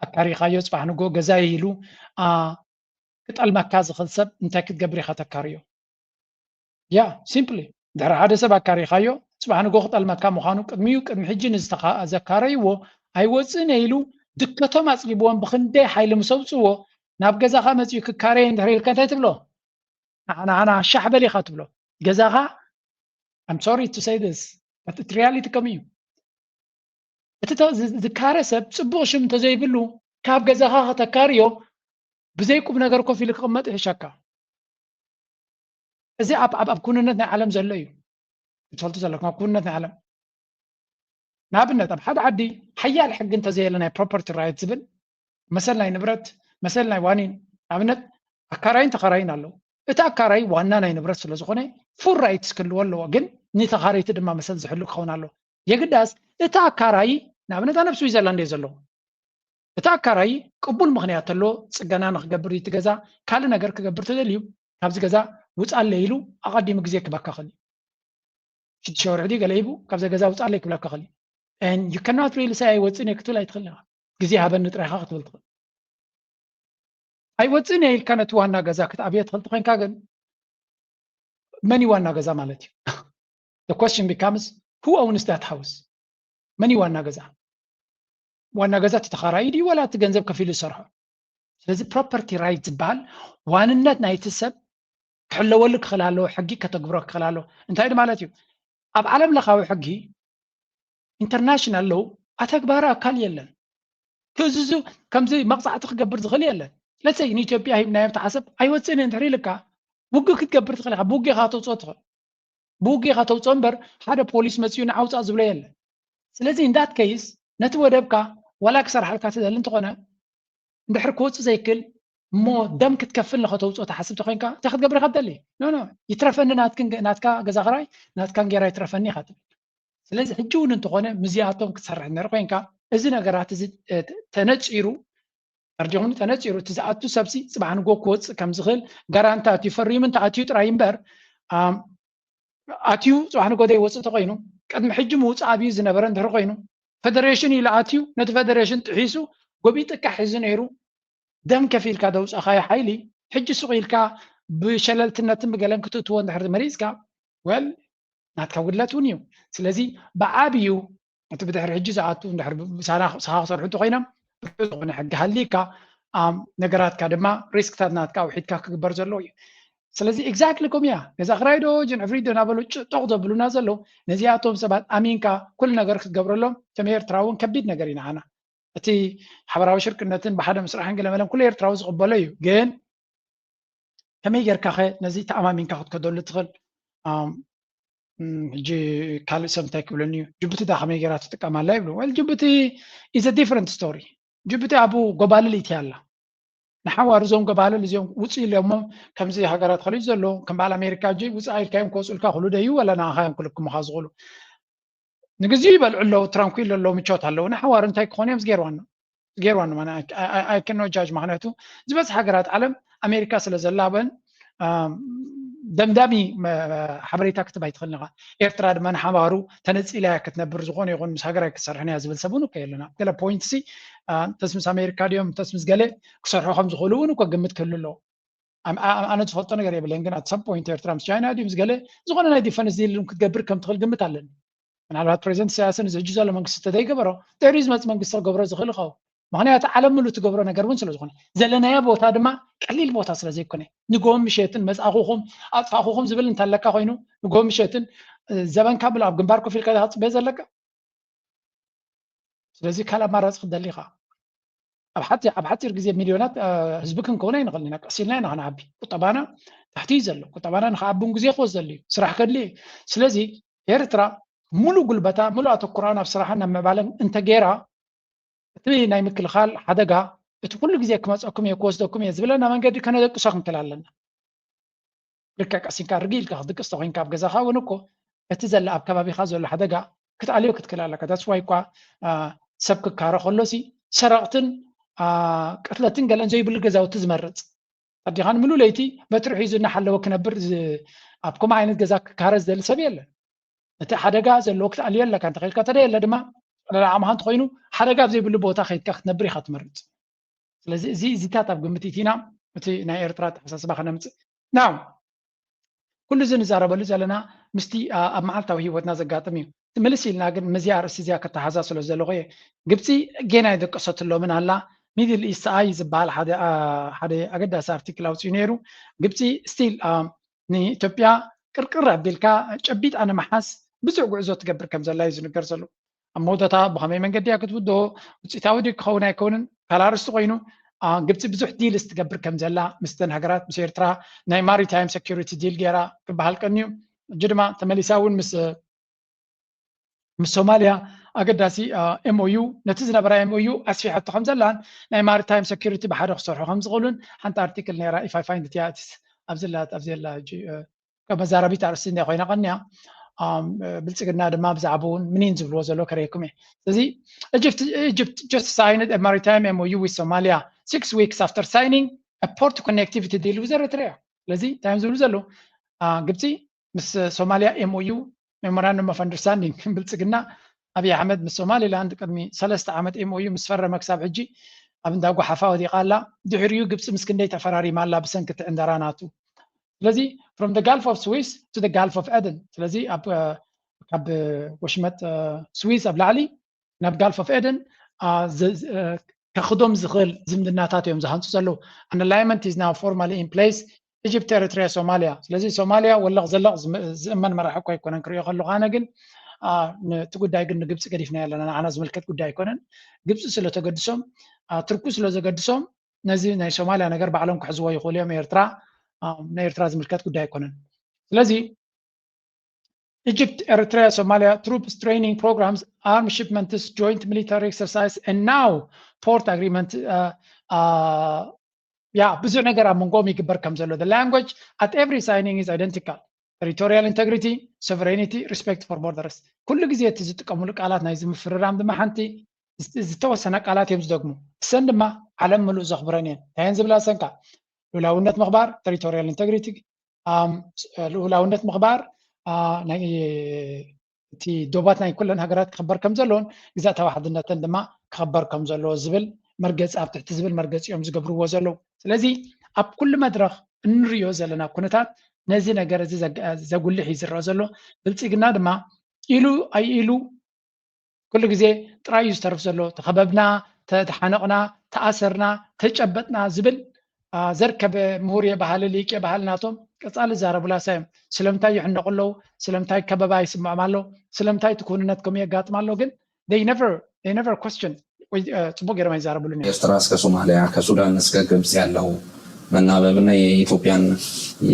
ኣካሪኻዮ ጽባሕ ንግሆ ገዛይ ኢሉ፣ አ፣ ክጠልመካ ዝኽእል ሰብ እንታይ ክትገብር ኢኻ ተካርዮ? ያ፣ ሲምፕሊ። ድሕሪ ሓደ ሰብ ኣካሪኻዮ፣ ጽባሕ ንግሆ ክጠልመካ ምዃኑ ቅድሚኡ፣ ቅድሚ ሕጂ ንዝተኻ-፣ ዘካረይዎ ኣይወጽእን እየ ኢሉ ድከቶም ኣጽጊብዎም ብኽንደይ ሓይሊ ምስ ኣውጽእዎ፣ ናብ ገዛኻ መጺኡ ክካረየ እንድሕር ኢልካ እንታይ ትብሎ? ንዓ፣ ንዓ፣ ንዓ ሻሕ በል ኢኻ ትብሎ። ገዛኻ፣ I'm sorry to say this, but it reality ከም እዩ። እቲ ተ-፣ ዝ-፣ ዝካረ ሰብ ጽቡቕ ሽም እንተዘይብሉ፣ ካብ ገዛኻ ከተካርዮ ብዘይ ቁም ነገር ኮፍ ኢሉ ክቕመጥ ይሕሸካ። እዚ ኣብ፣ ኣብ፣ ኣብ ኩንነት ናይ ዓለም ዘሎ እዩ። ክትፈልጡ ዘለኩም፣ ኣብ ኩንነት ናይ ዓለም። ንኣብነት፣ ኣብ ሓደ ዓዲ ሓያል ሕጊ እንተዘየለ ናይ ፕሮፐርቲ ራይት ዝብል፣ መሰል ናይ ንብረት፣ መሰል ናይ ዋኒን፣ ንኣብነት፣ ኣካራይን ተኻራይን ኣለዉ። እቲ ኣካራይ ዋና ናይ ንብረት ስለ ዝኾነ፣ ፉል ራይትስ ክህልዎ ኣለዎ፣ ግን ንተኻረይቲ ድማ መሰል ዝሕሉ ክኸውን ኣለዎ። የግዳስ፣ እቲ ኣካራይ፣ ንኣብነት፣ ኣነ ኣብ ስዊዘርላንድ እየ ዘለኹ። እቲ ኣካራይ ቅቡል ምኽንያት ተሎ፣ ጽገና ንክገብር እቲ ገዛ፣ ካልእ ነገር ክገብር ተደልዩ፣ ካብዚ ገዛ ውጻለይ ኢሉ ኣቐዲሙ ግዜ ክበካ ክእል እዩ። ሽዱሽተ ወርሒ ድዩ ገለ ሂቡ፣ ካብዚ ገዛ ውጻለይ ክብለካ ክእል እዩ። And you cannot really say ኣይወጽእን እየ ክትብል ኣይትኽእልን ኢኻ። ግዜ ሃበኒ ጥራይ ኢኻ ክትብል ትኽእል። ኣይወጽእን እየ ኢልካ ነቲ ዋና ገዛ ክትኣብዮ ትኽእል ተኾይንካ ግን፣ መን እዩ ዋና ገዛ ማለት እዩ? The question becomes, who owns that house? መን እዩ ዋና ገዛ? ዋና ገዛ እቲ ተኻራዪ ድዩ፣ ዋላ እቲ ገንዘብ ከፊሉ ዝሰርሖ? ስለዚ ፕሮፐርቲ ራይት ዝበሃል ዋንነት ናይቲ ሰብ ክሕለወሉ ክኽእል ኣለዎ፣ ሕጊ ከተግብሮ ክኽእል ኣለዎ። እንታይ ማለት እዩ? ኣብ ዓለም ለኻዊ ሕጊ፣ ኢንተርናሽናል ሎው፣ ኣተግባሪ ኣካል የለን። ክእዝዙ፣ ከምዚ መቕጻዕቲ ክገብር ዝኽእል የለን። ለትሰይ ንኢትዮጵያ ሂብናዮም፣ ተሓሰብ፣ ኣይወጽእን እየ እንድሕር ኢልካ፣ ውግእ ክትገብር ትኽእል ኢኻ። ብውግእ ኢኻ ተውጽኦ ትኽእል። ብውግእ ኢኻ ተውጽኦ እምበር፣ ሓደ ፖሊስ መጺኡ ንዓ ውጻእ ዝብሎ የለን። ስለዚ in that case፣ ነቲ ወደብካ ዋላ ክሰርሓልካ ትደሊ እንተኾነ፣ እንድሕር ክወጽእ ዘይክእል እሞ ደም ክትከፍል ንኸተውጽኦ ትሓስብ ተኾይንካ፣ እንታይ ክትገብር ኢኻ ትደሊ? ኖ፣ ኖ፣ ይትረፈኒ ናትክን ገ-፣ ናትካ ገዛ ኽራይ፣ ናትካ እንጌራ ይትረፈኒ ኢኻ ትብል። ስለዚ ሕጂ እውን እንተኾነ ምስዚኣቶም ክትሰርሕ እንድሕር ኮይንካ፣ እዚ ነገራት እዚ፣ እ፣ ተ-፣ ተነጺሩ፣ ፈርዲ ኹን ተነጺሩ፣ እቲ ዝኣቱ ሰብሲ ጽባሕ ንግሆ ክወጽእ ከም ዝኽእል ጋራንታት እዩ። ፈሪሙ እንተኣትዩ ጥራይ እምበር፣ ኣም፣ ኣትዩ ጽባሕ ንግሆ ዘይወጽእ ተኾይኑ፣ ቅድሚ ሕጂ ምውጻእ ኣብዩ ዝነበረ እንድሕር ኮይኑ፣ ፈደሬሽን ኢሉ ኣትዩ፣ ነቲ ፈደሬሽን ጥሒሱ፣ ጎቢጥካ ሒዙ ነይሩ፣ ደም ከፊልካ ዘውጻእካዮ ሓይሊ፣ ሕጂ ሱቕ ኢልካ ብሸለልትነትን ብገለን ክትእትዎ እንድሕር መሪጽካ፣ ወል፣ ናትካ ጉድለት እውን እዩ። ስለዚ ብዓብዩ እቲ ብድሕሪ ሕጂ ዝኣቱ እንድሕር ምሳና፣ ምሳኻ ክሰርሑ እንተኾይኖም፣ ብርቱዕ ዝኾነ ሕጊ ሃልይካ፣ ኣም፣ ነገራትካ ድማ ሪስክታት ናትካ ኣውሒድካ ክግበር ዘለዎ እዩ። ስለዚ ኤግዛክትሊ ከምኡ እያ። ገዛ ክራይ ዶ፣ ጅን ዕፍሪት ዶ እናበሉ ጭ-፣ ጦቕ ዘብሉና ዘለዉ፣ ነዚኣቶም ሰባት ኣሚንካ ኩሉ ነገር ክትገብረሎም፣ ከም ኤርትራ እውን ከቢድ ነገር እዩ ንዓና። እቲ ሓበራዊ ሽርክነትን ብሓደ ምስራሕን ገለመለን ኩሉ ኤርትራዊ ዝቕበሎ እዩ። ግን ከመይ ጌርካ ኸ ነዚ ተኣማሚንካ ክትከደሉ ትኽእል? ሕጂ ካልእ ሰብ እንታይ ክብለኒ እዩ? ጅቡቲ ዳ ከመይ ገይራ ትጥቀማላ ይብሉ። Well, ጅቡቲ is a different story። ጅቡቲ ኣብኡ ጎባልል ኢትያ ኣላ። ንሓዋሩ እዞም ጎባልል እዚኦም ውፅእ ኢሎሞ ከምዚ ሃገራት ከልዩ ዘሎ ከም በዓል ኣሜሪካ ሕጂ ውፅእ ኢልካዮም ክወፅኡልካ ክሉ ደዩ ወላ ንኣኻ እዮም ክልክሙኻ ዝኽእሉ። ንግዜኡ ይበልዑ ኣለዉ፣ ትራንኩል ኣለዉ፣ ምቾት ኣለዉ። ንሓዋሩ እንታይ ክኾኑ እዮም ዝገይርዋና ዝገይርዋና ማነ ኣይክኖ ጃጅ ምክንያቱ ዝበዝሕ ሃገራት ዓለም ኣሜሪካ ስለ ዘላበን ደምዳሚ ሓበሬታ ክትብ ኣይትኽእል ኢኻ። ኤርትራ ድማ ንሓባሩ ተነፂላ ክትነብር ዝኾነ ይኹን ምስ ሃገር ኣይክትሰርሕን እያ ዝብል ሰብ እውን እኮ የለና። ገለ ፖይንት ሲ እንተስ ምስ ኣሜሪካ ድዮም እንተስ ምስ ገለ ክሰርሑ ከም ዝኽእሉ እውን እኮ ግምት ክህሉ ኣለዎ። ኣነ ዝፈልጦ ነገር የብለን፣ ግን ኣት ሰም ፖይንት ኤርትራ ምስ ቻይና ድዩ ምስ ገለ ዝኾነ ናይ ዲፈንስ ዲል ክትገብር ከም ትኽእል ግምት ኣለኒ። ምናልባት ፕሬዚደንት ኢሳያስን እዚ ሕጂ ዘሎ መንግስቲ ተዘይገበሮ ድሕሪኡ ዝመፅ መንግስቲ ክገብሮ ዝኽእል ይኸውን። ምክንያቱ ዓለም ምሉ ትገብሮ ነገር እውን ስለዝኾነ ዘለናዮ ቦታ ድማ ቀሊል ቦታ ስለዘይኮነ ንጎም ምሸትን መፃእኹኹም ኣጥፋእኹኹም ዝብል እንተለካ ኮይኑ ንጎም ምሸትን ዘበንካ ብሎ ኣብ ግንባር ኮፍ ኢልካ ዲኻ ትፅበዮ ዘለካ። ስለዚ ካልእ ኣማራፂ ክትደሊ ኢኻ። ኣብ ሓፂር ግዜ ሚልዮናት ህዝቢ ክንከውን ኣይንኽእልን ኢና። ቀስ ኢልና ኢና ክንዓቢ። ቁጠባና ታሕቲ እዩ ዘሎ። ቁጠባና ንክዓቢ እውን ግዜ ክወስደሉ እዩ። ስራሕ ከድሊ እዩ። ስለዚ ኤርትራ ሙሉእ ጉልበታ ሙሉእ ኣተኩራን ኣብ ስራሕን ኣብ ምዕባለን እንተገይራ እቲ ናይ ምክልኻል ሓደጋ እቲ ኩሉ ግዜ ክመፀኩም እየ ክወስደኩም እየ ዝብለና መንገዲ ከነደቅሶ ክንክእል ኣለና። ልክዕ ቀሲንካ ርግእ ኢልካ ክትድቅስ ተኮይንካ ኣብ ገዛኻ እውን እኮ እቲ ዘለ ኣብ ከባቢኻ ዘሎ ሓደጋ ክትኣልዮ ክትክእል ኣለካ። ዳትስ ዋይ እኳ ሰብ ክካረ ከሎሲ ሰረቕትን ቅትለትን ገለን ዘይብሉ ገዛውቲ ዝመርፅ ኣዲኻን ምሉ ለይቲ በትሪ ሒዙ እናሓለወ ክነብር ኣብ ከምኡ ዓይነት ገዛ ክካረ ዝደሊ ሰብ የለን። እቲ ሓደጋ ዘለዎ ክትኣልዮ ኣለካ እንተኽኢልካ ተደየለ ድማ ለላ ዓምኻ እንተኮይኑ ሓደጋ ኣብ ዘይብሉ ቦታ ከይድካ ክትነብር ኢኻ ትመርፅ። ስለዚ እዚ እዚታት ኣብ ግምት ኢቲና እቲ ናይ ኤርትራ ኣተሓሳስባ ከነምፅእ ናው ኩሉ እዚ ንዛረበሉ ዘለና ምስቲ ኣብ መዓልታዊ ህይወትና ዘጋጥም እዩ። ምልስ ኢልና ግን ምስዚ ኣርእስቲ እዚኣ ከተሓዛ ስለ ዘለኹ እየ። ግብፂ ጌና ይደቀሰትሎምን ኣላ። ሚድል ኢስት ኣይ ዝበሃል ሓደ ኣገዳሲ ኣርቲክል ኣውፅኡ ነይሩ። ግብፂ ስቲል ንኢትዮጵያ ቅርቅር ኣቢልካ ጨቢጣ ንምሓዝ ብዙሕ ጉዕዞ ትገብር ከም ዘላ እዩ ዝንገር ዘሎ። ኣብ መወዳእታ ብኸመይ መንገዲ እያ ክትውድኦ ውፅኢታዊ ድዩ ክኸውን ኣይከውንን ካልእ ኣርእስቲ ኮይኑ ግብፂ ብዙሕ ዲልስ ትገብር ከም ዘላ ምስተን ሃገራት ምስ ኤርትራ ናይ ማሪታይም ሰኪሪቲ ዲል ገይራ ክበሃል ቀንዩ። ሕጂ ድማ ተመሊሳ እውን ምስ ምስ ሶማልያ ኣገዳሲ ኤምኦዩ ነቲ ዝነበራ ኤምኦዩ ኣስፊሓቶ ከም ዘላን ናይ ማሪታይም ሰኪሪቲ ብሓደ ክሰርሑ ከም ዝኽእሉን ሓንቲ ኣርቲክል ነይራ ኢፋይፋይንድ ቲያትስ ኣብዘላት ኣብዘላ ሕጂ መዛረቢት ኣርእስቲ እንዳ ኮይና ቀንያ ብልፅግና ድማ ብዛዕባኡ እውን ምኒን ዝብልዎ ዘሎ ከርእየኩም እየ። ስለዚ Egypt just signed a maritime M O U with Somalia six weeks after signing a port connectivity deal with Eritrea። ስለዚ እንታይ እዮም ዝብሉ ዘለዉ? ግብፂ ምስ ሶማልያ M O U memorandum of understanding ብልፅግና ኣብይ ኣሕመድ ምስ ሶማሊላንድ ቅድሚ ሰለስተ ዓመት M O U ምስ ፈረመ ክሳብ ሕጂ ኣብ እንዳ ጓሓፋ ወዲቓ ኣላ። ድሕሪኡ ግብፂ ምስ ክንደይ ተፈራሪማ ኣላ ብሰንኪ እቲ ዕንደራ ናቱ። ስለዚ from the Gulf of Suez to the Gulf of Aden ስለዚ ካብ ወሽመጥ ስዊዝ ኣብ ላዕሊ ናብ ጋልፍ ኦፍ ኤደን ከኽዶም ዝኽእል ዝምድናታት እዮም ዝሃንፁ ዘለዉ። An alignment is now formally in place Egypt, Eritrea, Somalia። ስለዚ ሶማልያ ወለቕ ዘለቕ ዝእመን መራሒ እኳ ኣይኮነን ክሪኦ ከለኹ ኣነ ግን እቲ ጉዳይ ግን ንግብፂ ገዲፍና ኣለና ንዓና ዝምልከት ጉዳይ ኣይኮነን። ግብፂ ስለተገድሶም ቱርኩ ስለዘገድሶም ነዚ ናይ ሶማልያ ነገር ባዕሎም ክሕዝዎ ይኽእሉ እዮም። ኤርትራ ንኤርትራ ዝምልከት ጉዳይ ኣይኮነን። ስለዚ Egypt, Eritrea, Somalia troops training programs, arm shipments, joint military exercise, and now port agreement. ያ ብዙሕ ነገር ኣብ መንጎም ይግበር ከም ዘሎ the language at every signing is identical territorial integrity, sovereignty, respect for borders። ኩሉ ግዜ እቲ ዝጥቀሙሉ ቃላት ናይዚ ምፍርራም ድማ ሓንቲ ዝተወሰነ ቃላት እዮም ዝደግሙ። እሰን ድማ ዓለም ምሉእ ዘኽብረን እየን። እንታይ እየን ዝብላ እሰንካ? ልኡላውነት ምኽባር፣ territorial integrity፣ ልኡላውነት ምኽባር ናይ እቲ ዶባት ናይ ኩለን ሃገራት ክኽበር ከም ዘለዎን ግዛእታዊ ሓድነተን ድማ ክኽበር ከም ዘለዎ ዝብል መርገፂ ኣብ ትሕቲ ዝብል መርገፂ እዮም ዝገብርዎ ዘለዉ። ስለዚ ኣብ ኩሉ መድረኽ እንሪኦ ዘለና ኩነታት ነዚ ነገር እዚ ዘጉልሕ እዩ ዝረአ ዘሎ። ብልፅግና ድማ ኢሉ ኣይኢሉ ኩሉ ግዜ ጥራይ እዩ ዝተርፍ ዘሎ። ተኸበብና፣ ተሓነቕና፣ ተኣሰርና፣ ተጨበጥና ዝብል ዘርከበ ምሁር የባህሊ ሊቅ የባህሊ ናቶም ቀፃሊ ዛረቡላሳ እዮም። ስለምንታይ ይሕነቑ ኣለዉ? ስለምንታይ ከበባ ይስምዖም ኣሎ? ስለምንታይ እቲ ክውንነት ከምኡ የጋጥም ኣሎ? ግን they never they never question ወይ ፅቡቅ ገይሮም ኣይዛረቡሉን እዮም። ኤርትራ እስከ ሶማሊያ ከሱዳን እስከ ግብፅ ያለው መናበብና የኢትዮጵያን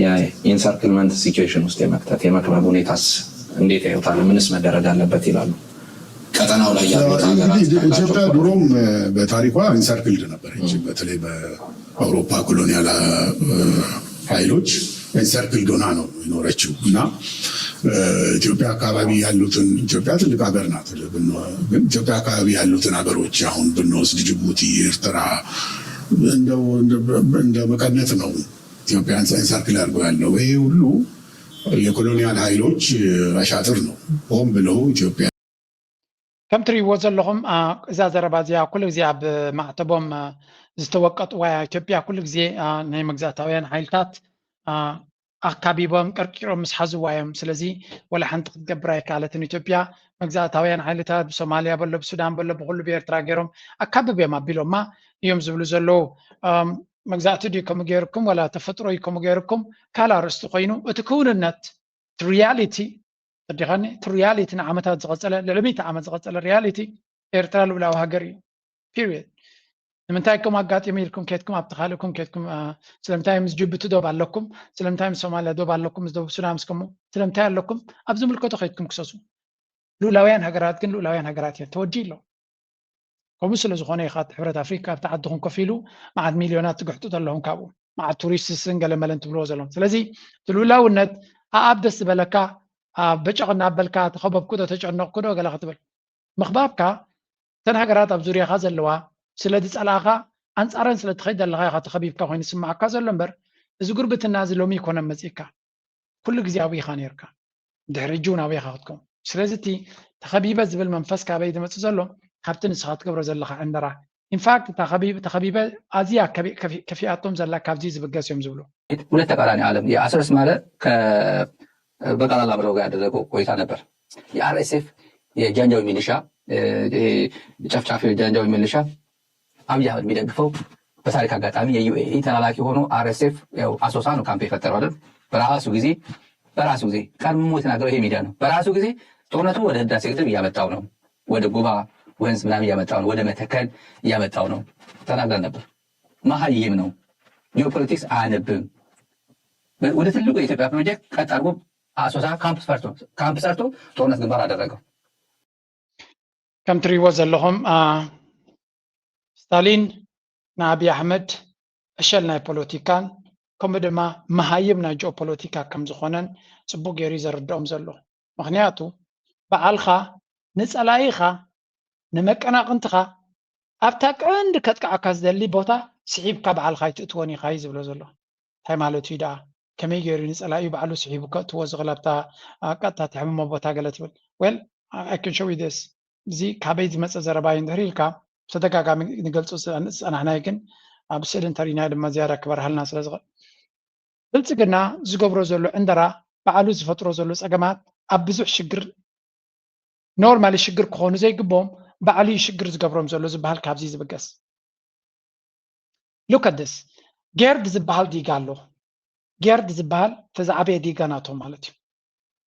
የኢንሰርክልመንት ሲቹዌሽን ውስጥ የመክተት የመክበብ ሁኔታስ እንዴት ያዩታል? ምንስ መደረግ አለበት ይላሉ? ቀጠናው ላይ ያሉት እንግዲህ ሀገራት ኢትዮጵያ ድሮም በታሪኳ ኢንሰርክልድ ነበረች። በተለይ በአውሮፓ ኮሎኒያል ኃይሎች ኢንሰርክልድ ሆና ነው የኖረችው እና ኢትዮጵያ አካባቢ ያሉትን ኢትዮጵያ ትልቅ ሀገር ናት። ግን ኢትዮጵያ አካባቢ ያሉትን ሀገሮች አሁን ብንወስድ ጅቡቲ፣ ኤርትራ እንደው እንደ መቀነት ነው ኢትዮጵያን ኢንሰርክል አድርጎ ያለው። ይሄ ሁሉ የኮሎኒያል ኃይሎች አሻጥር ነው። ሆን ብለው ኢትዮጵያ ከም ትሪእዎ ዘለኹም እዛ ዘረባ እዚኣ ኩሉ ግዜ ኣብ ማዕተቦም ዝተወቀጥዋ እያ። ኢትዮጵያ ኩሉ ግዜ ናይ መግዛእታውያን ሓይልታት ኣካቢቦም ቀርቂሮም ምስ ሓዝዋ እዮም። ስለዚ ወላ ሓንቲ ክትገብር ኣይከኣለትን ኢትዮጵያ። መግዛእታውያን ሓይልታት ብሶማልያ በሎ ብሱዳን በሎ ብኩሉ ብኤርትራ ገይሮም ኣካብብ እዮም ኣቢሎማ እዮም ዝብሉ ዘለዉ። መግዛእቲ ድዩ ከምኡ ገይርኩም ወላ ተፈጥሮ እዩ ከምኡ ገይርኩም ካልእ ኣርእስቲ ኮይኑ እቲ ክውንነት ሪያሊቲ ተረዲኻኒ እቲ ሪያሊቲ ንዓመታት ዝቐፀለ ልዕሊ ሚእቲ ዓመት ዝቐፀለ ሪያሊቲ ኤርትራ ልኡላዊ ሃገር እዩ። ፒሪየድ። ንምንታይ ከም ኣጋጢሙ ኢልኩም ኬድኩም ኣብቲ ካልእኩም ኬድኩም ስለምንታይ ምስ ጅቡቲ ዶብ ኣለኩም? ስለምንታይ ምስ ሶማልያ ዶብ ኣለኩም? ምስ ደቡብ ሱዳን ምስ ከምኡ ስለምንታይ ኣለኩም? ኣብ ዝምልከቶ ከይድኩም ክሰሱ። ልኡላውያን ሃገራት ግን ልኡላውያን ሃገራት እየን ተወዲኡ ኣሎ። ከምኡ ስለ ዝኾነ ኢኻ እቲ ሕብረት ኣፍሪካ ኣብቲ ዓድኹም ኮፍ ኢሉ መዓት ሚልዮናት ትግሕጡ ዘለኹም ካብኡ መዓት ቱሪስትስን ገለመለን ትብልዎ ዘለኹም። ስለዚ እቲ ልኡላውነት ኣኣብ ደስ ዝበለካ በጨቕ እናበልካ ተኸበብኩ ዶ ተጨነቕኩ ዶ ገለ ክትብል ምኽባብካ እተን ሃገራት ኣብ ዙርያኻ ዘለዋ ስለ ዝፀላእኻ ኣንፃረን ስለ ትኸይድ ዘለኻ ኢኻ ተኸቢብካ ኮይኑ ዝስማዓካ ዘሎ እምበር እዚ ጉርብትና እዚ ሎሚ ይኮነን መፂእካ ኩሉ ግዜ ኣብኡ ኢኻ ነርካ ድሕሪ ሕጂ እውን ኣብኡ ኢኻ ክትከውን ስለዚ እቲ ተኸቢበ ዝብል መንፈስ ካበይ ዝመፅእ ዘሎ ካብቲ ንስኻ ትገብሮ ዘለኻ ዕንደራ ኢንፋክት እታ ተኸቢበ ኣዝያ ከፊኣቶም ዘላ ካብዚ ዝብገስ እዮም ዝብሉ ሁለት ተቃራኒ ዓለም የአስረስ ማለት በቀላላ ብረው ጋር ያደረገው ቆይታ ነበር። የአርኤስኤፍ የጃንጃዊ ሚሊሻ ጨፍጫፊ የጃንጃዊ ሚሊሻ አብይ አህመድ የሚደግፈው በታሪክ አጋጣሚ የዩኤኢ ተላላኪ ሆኖ አርኤስኤፍ አሶሳ ነው ካምፕ የፈጠረው አይደል? በራሱ ጊዜ በራሱ ጊዜ ቀድሞ የተናገረው ይሄ ሚዲያ ነው። በራሱ ጊዜ ጦርነቱ ወደ ህዳሴ ግድብ እያመጣው ነው፣ ወደ ጉባ ወንዝ ምናምን እያመጣው ነው፣ ወደ መተከል እያመጣው ነው። ተናግረን ነበር። መሀይም ነው። ጂኦፖለቲክስ አያነብም። ወደ ትልቁ የኢትዮጵያ ፕሮጀክት ቀጥ አድርጎ አሶሳ ካምፕ ሰርቶ ጦርነት ግንባር አደረገው። ከም ትሪእዎ ዘለኹም ስታሊን ንኣብይ ኣሕመድ ዕሸል ናይ ፖለቲካን ከምኡ ድማ መሃይም ናይ ጂኦፖለቲካ ከም ዝኾነን ፅቡቅ ገይሩ ዘረድኦም ዘሎ። ምክንያቱ በዓልኻ ንፀላኢኻ ንመቀናቕንትኻ ኣብታ ቀንዲ ከጥቅዓካ ዝደሊ ቦታ ስሒብካ በዓልኻ ኣይትእትዎን ኢኻ እዩ ዝብሎ ዘሎ። እንታይ ማለቱ እዩ ደኣ? ከመይ ገይሩ ንፀላኢኡ ባዕሉ ስሒቡ ከእትዎ ዝኽእል ኣብታ ቀጥታ ትሕምሞ ቦታ ገለ ትብል? Well, I can show you this. እዚ ካበይ ዝመፀ ዘረባ እዩ እንድሕር ኢልካ ብተደጋጋሚ ንገልፁ ዝፀናሕናዮ ግን ኣብ ስእሊ እንተሪእናዮ ድማ ዝያዳ ክበርሃልና ስለ ዝኽእል። ብልፅግና ዝገብሮ ዘሎ ዕንደራ ባዕሉ ዝፈጥሮ ዘሎ ፀገማት ኣብ ብዙሕ ሽግር normally ሽግር ክኾኑ ዘይግብኦም ባዕሉ እዩ ሽግር ዝገብሮም ዘሎ ዝበሃል ካብዚ ዝብገስ። Look at this. ጌርድ ዝበሃል ዲጋ ኣሎ። ጌርድ ዝበሃል እቲ ዝዓበየ ዲጋ ናቶም ማለት እዩ።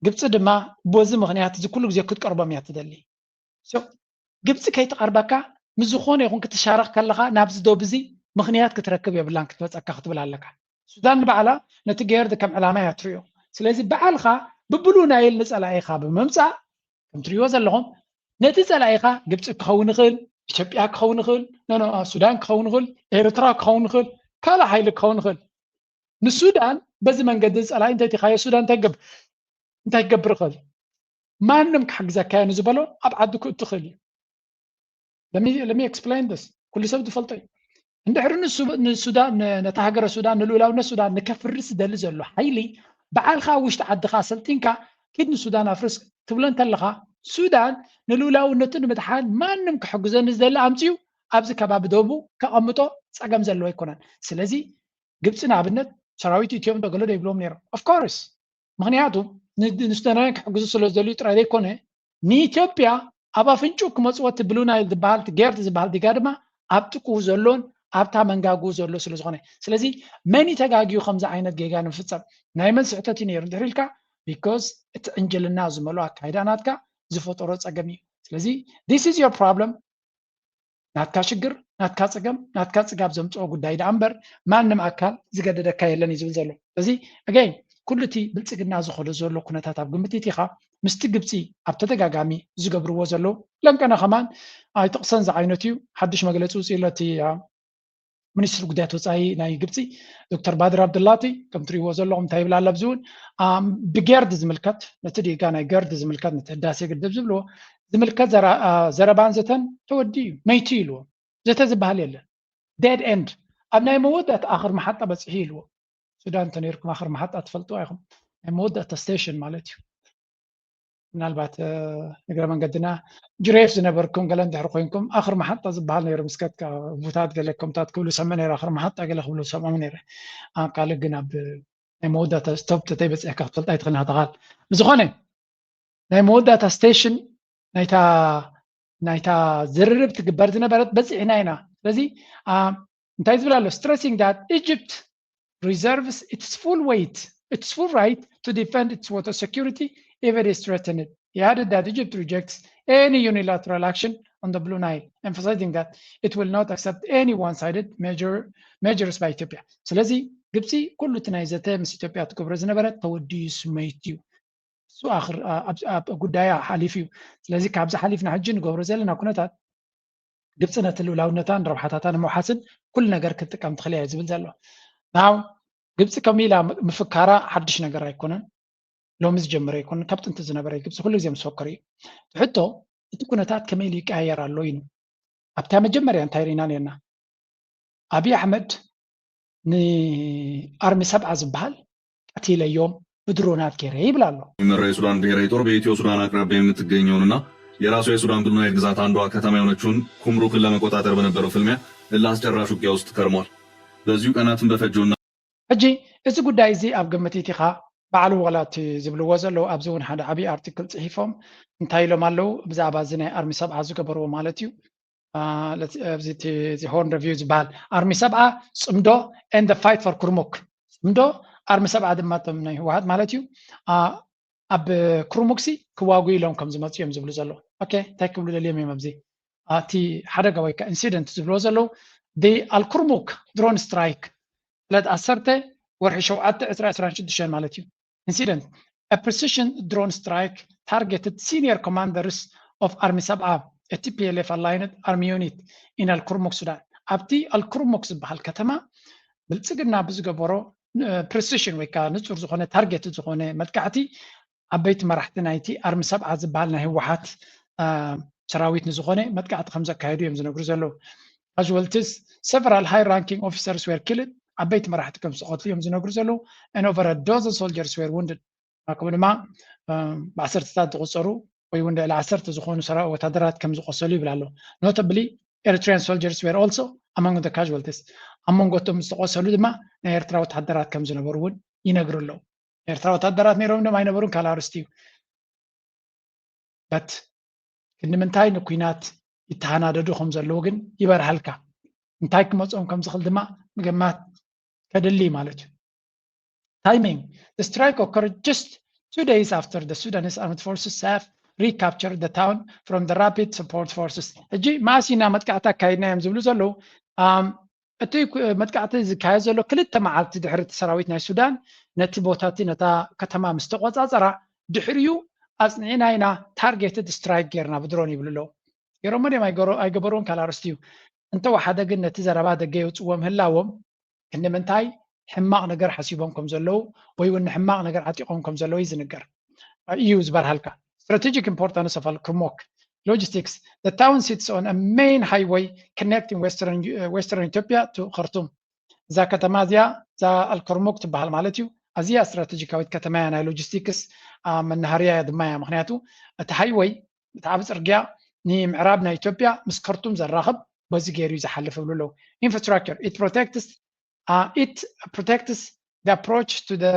ግብፂ ድማ በዚ ምኽንያት እዚ ኩሉ ግዜ ክትቀርቦም እያ ትደሊ። ግብፂ ከይትቐርበካ ምስ ዝኾነ ይኹን ክትሻረኽ ከለኻ ናብዚ ዶብ እዚ ምኽንያት ክትረክብ የብላን ክትመፀካ ክትብል ኣለካ። ሱዳን ንባዕላ ነቲ ጌርድ ከም ዕላማ እያ ትሪኦ። ስለዚ ባዕልኻ ብብሉ ናይል ንፀላኢኻ ብምምፃእ ከም ትሪእዎ ዘለኹም ነቲ ፀላኢኻ ግብፂ ክኸውን ይኽእል፣ ኢትዮጵያ ክኸውን ይኽእል፣ ሱዳን ክኸውን ይኽእል፣ ኤርትራ ክኸውን ይኽእል፣ ካልእ ሓይሊ ክኸውን ይኽእል። ንሱዳን በዚ መንገዲ ዝፀላኢ እንተቲኻዮ ሱዳን እንታይ ክገብር ይኽእል? ማንም ክሕግዘካ እየ ንዝበሎ ኣብ ዓዲ ክእቱ ይኽእል እዩ። Let me explain this. ኩሉ ሰብ ዝፈልጦ እዩ። እንድሕሪ ንሱዳን ነታ ሃገረ ሱዳን ንልኡላውነት ሱዳን ንከፍርስ ዝደሊ ዘሎ ሓይሊ በዓልካ ውሽጢ ዓድካ ሰልጢንካ ኪድ ንሱዳን ኣፍርስ ትብሎ እንተለካ ሱዳን ንልኡላውነቱ ንምድሓን ማንም ክሕግዘኒ ዝደሊ ኣምፅኡ ኣብዚ ከባቢ ደቡ ከቐምጦ ፀገም ዘለዎ ኣይኮነን። ስለዚ ግብፂ ንኣብነት ሰራዊት ኢትዮም ዶ ገለ ዶ ይብሎም ነይሮም። Of course ምክንያቱ ንሱዳናውያን ክሕግዙ ስለ ዝደልዩ ጥራይ ዘይኮነ ንኢትዮጵያ ኣብ ኣፍንጭኡ ክመፅዎ እቲ ብሉ ናይል ዝበሃል እቲ ጌርድ ዝበሃል ዲጋ ድማ ኣብ ጥቅኡ ዘሎን ኣብታ መንጋግኡ ዘሎ ስለ ዝኾነ ስለዚ መን ተጋግዩ ከምዚ ዓይነት ጌጋ ንምፍፀም ናይ መን ስሕተት እዩ ነይሩ እንድሕር ኢልካ because እቲ ዕንጅልና ዝመልኦ ኣካይዳ ናትካ ዝፈጠሮ ፀገም እዩ። ስለዚ this is your problem ናትካ ሽግር ናትካ ፀገም ናትካ ፅጋብ ዘምፅኦ ጉዳይ ደኣ እምበር ማንም ኣካል ዝገደደካ የለን እዩ ዝብል ዘሎ። እዚ ኣገይን ኩሉ እቲ ብልፅግና ዝኸዶ ዘሎ ኩነታት ኣብ ግምት ኢኻ ምስቲ ግብፂ ኣብ ተደጋጋሚ ዝገብርዎ ዘለዉ ለንቀነ ከማን ኣይጥቕሰን ዝዓይነቱ እዩ። ሓድሽ መግለፂ ውፅእ ኣሎ እቲ ሚኒስትሪ ጉዳያት ወፃኢ ናይ ግብፂ ዶክተር ባድር ኣብዱላቲ ከም ትሪእዎ ዘለኹም እንታይ ይብል ኣሎ ኣብዚ እውን ብጌርድ ዝምልከት ነቲ ዲጋ ናይ ገርድ ዝምልከት ነቲ ህዳሴ ግድብ ዝብልዎ ዝምልከት ዘረባን ዘተን ተወዲ እዩ መይቲ ኢልዎ ዘተ ዝበሃል የለን dead end ኣብ ናይ መወዳእታ ኣኽር መሓጣ በፂሑ ኢልዎ ሱዳን እንተነይርኩም ኣኽር መሓጣ ትፈልጥዋ ኢኹም ናይ መወዳእታ ስቴሽን ማለት እዩ ምናልባት እግረ መንገድና ጅሬፍ ዝነበርኩም ገለ እንድሕር ኮይንኩም ኣኽር መሓጣ ዝበሃል ነይሩ ምስከትካ ቡታት ገለ ከምታት ክብሉ ሰምዕ ነይረ ኣኽር መሓጣ ገለ ክብሉ ሰምዖም ነይረ ካልእ ግን ኣብ ናይ መወዳእታ ስቶፕ ተተይ በፂሕካ ክትፈልጣ ኣይትኽእል ናተኻል ብዝኾነ ናይ መወዳእታ ስቴሽን ናይታ ናይታ ዝርርብ ትግበር ዝነበረት በፂሕና ኢና ስለዚ እንታይ ዝብል ኣሎ stressing that Egypt reserves its full weight, its full right to defend its water security if it is threatened. He added that Egypt rejects any unilateral action on the Blue Nile, emphasizing that it will not accept any one-sided measure, measures by Ethiopia. ስለዚ ግብፂ ኩሉ እቲ ናይ ዘተ ምስ ኢትዮጵያ ትገብሮ ዝነበረት ተወዲዩ ስመይት እዩ እሱ ጉዳያ ሓሊፍ እዩ ስለዚ ካብዚ ሓሊፍና ሕጂ ንገብሮ ዘለና ኩነታት ግብፂ ነቲ ልኡላውነታን ረብሓታታን ንምውሓስን ኩሉ ነገር ክትጥቀም ትኽእል እያ ዝብል ዘሎ ናው ግብፂ ከምኡ ኢላ ምፍካራ ሓድሽ ነገር ኣይኮነን ሎሚ ዝጀመረ ኣይኮነን ካብ ጥንቲ ዝነበረ ግብፂ ኩሉ ግዜ ምስ ፈከሩ እዩ ሕቶ እቲ ኩነታት ከመይ ኢሉ ይቀያየር ኣሎ ኢሉ ኣብታ መጀመርያ እንታይ ርኢና ነርና ኣብይ ኣሕመድ ንኣርሚ ሰብዓ ዝበሃል ቀቲለዮም ብድሮናት ገይረ ይብል ኣሎ። የሚመራው የሱዳን ብሔራዊ ጦር በኢትዮ ሱዳን አቅራቢያ የምትገኘውንና የራሷ የሱዳን ብሉ ናይል ግዛት አንዷ ከተማ የሆነችውን ኩምሩክን ለመቆጣጠር በነበረው ፍልሚያ እልህ አስጨራሽ ውጊያ ውስጥ ከርሟል። በዚሁ ቀናትን በፈጀውና ሕጂ እዚ ጉዳይ እዚ ኣብ ግምት ኢቲኻ ባዕሉ ወላ እቲ ዝብልዎ ዘለዉ ኣብዚ እውን ሓደ ዓብዪ ኣርቲክል ፅሒፎም እንታይ ኢሎም ኣለዉ ብዛዕባ እዚ ናይ ኣርሚ ሰብዓ ዝገበርዎ ማለት እዩ ኣብዚ ሆርን ሪቪው ዝበሃል ኣርሚ ሰብዓ ፅምዶ and fight for ኩርሙክ ፅምዶ ኣርሚ ሰብዓ ድማ ቶም ናይ ህወሓት ማለት እዩ ኣብ ኩርሙክሲ ክዋጉ ኢሎም ከም ዝመፁ እዮም ዝብሉ ዘለዉ ኦኬ እንታይ ክብሉ ደልዮም እዮም ኣብዚ እቲ ሓደጋ ወይ ከዓ ኢንሲደንት ዝብልዎ ዘለዉ ኣልኩርሙክ ድሮን ስትራይክ ዕለት ዓሰርተ ወርሒ ሸውዓተ ዕስራ ዕስራን ሽዱሽተን ማለት እዩ incident, a precision drone strike targeted senior commanders of Army Sab'a, a T P L F aligned army unit in Al Kurmuk, Sudan. ኣብቲ ኣልኩርሙክ ዝበሃል ከተማ ብልፅግና ብዝገበሮ ፕሪሲሽን ወይ ከዓ ንፁር ዝኾነ ታርጌት ዝኾነ መጥቃዕቲ ዓበይቲ መራሕቲ ናይቲ ኣርሚ ሰብዓ ዝበሃል ናይ ህወሓት ሰራዊት ንዝኾነ መጥቃዕቲ ከም ዘካየዱ እዮም ዝነግሩ ዘለዉ casualties several high ranking officers were killed ዓበይቲ መራሕቲ ከም ዝተቐትሉ እዮም ዝነግሩ ዘለዉ and over a dozen soldiers were wounded ከምኡ ድማ ብዓሰርተታት ዝቁፀሩ ወይ እውን ልዕሊ ዓሰርተ ዝኾኑ ሰራ ወታደራት ከም ዝቆሰሉ ይብል ኣሎ notably Eritrean soldiers were also among the casualties ኣብ መንጎ እቶም ዝተቆሰሉ ድማ ናይ ኤርትራ ወታደራት ከም ዝነበሩ እውን ይነግሩ ኣለዉ ኤርትራ ወታደራት ነይሮም ዶም ኣይነበሩን ካልእ ኣርስቲ እዩ but ክንዲ ምንታይ ንኩናት ይተሃናደዱ ከም ዘለዉ ግን ይበርሃልካ እንታይ ክመፅኦም ከም ዝኽእል ድማ ምግማት ከድሊ ማለት እዩ timing the strike occurred just two days after the Sudanese armed forces have recaptured the town from the rapid support forces ሕጂ ማእሲና መጥቃዕቲ ኣካይድና እዮም ዝብሉ ዘለዉ እቲ መጥቃዕቲ ዝካየድ ዘሎ ክልተ መዓልቲ ድሕሪ እቲ ሰራዊት ናይ ሱዳን ነቲ ቦታ እቲ ነታ ከተማ ምስ ተቆፃፀራ ድሕሪኡ ኣፅኒዕና ኢና ታርጌትድ ስትራይክ ጌርና ብድሮን ይብሉ ኣለዉ ገይሮሞ ድዮም ኣይገበርዎን ካልእ ኣርስቲ እዩ እንተወሓደ ግን ነቲ ዘረባ ደገ የውፅዎ ምህላዎም ክንዲ ምንታይ ሕማቕ ነገር ሓሲቦም ከም ዘለዉ ወይ እውን ንሕማቕ ነገር ዓጢቖም ከም ዘለዉ እዩ ዝንገር እዩ ዝበርሃልካ strategic importance of Al Kurmuk logistics the town sits on a main highway connecting western, uh, western Ethiopia to Khartoum እዛ ከተማ እዚኣ እዛ ኣልከርሙክ ትበሃል ማለት እዩ ኣዝያ ስትራቴጂካዊት ከተማ እያ ናይ ሎጂስቲክስ መናሃርያ እያ ድማ እያ ምክንያቱ እቲ ሃይወይ እቲ ዓብ ፅርግያ ንምዕራብ ናይ ኢትዮጵያ ምስ ከርቱም ዘራኽብ በዚ ገይሩ እዩ ዝሓልፍ ይብሉ ኣለዉ infrastructure it protects uh, it protects the approach to the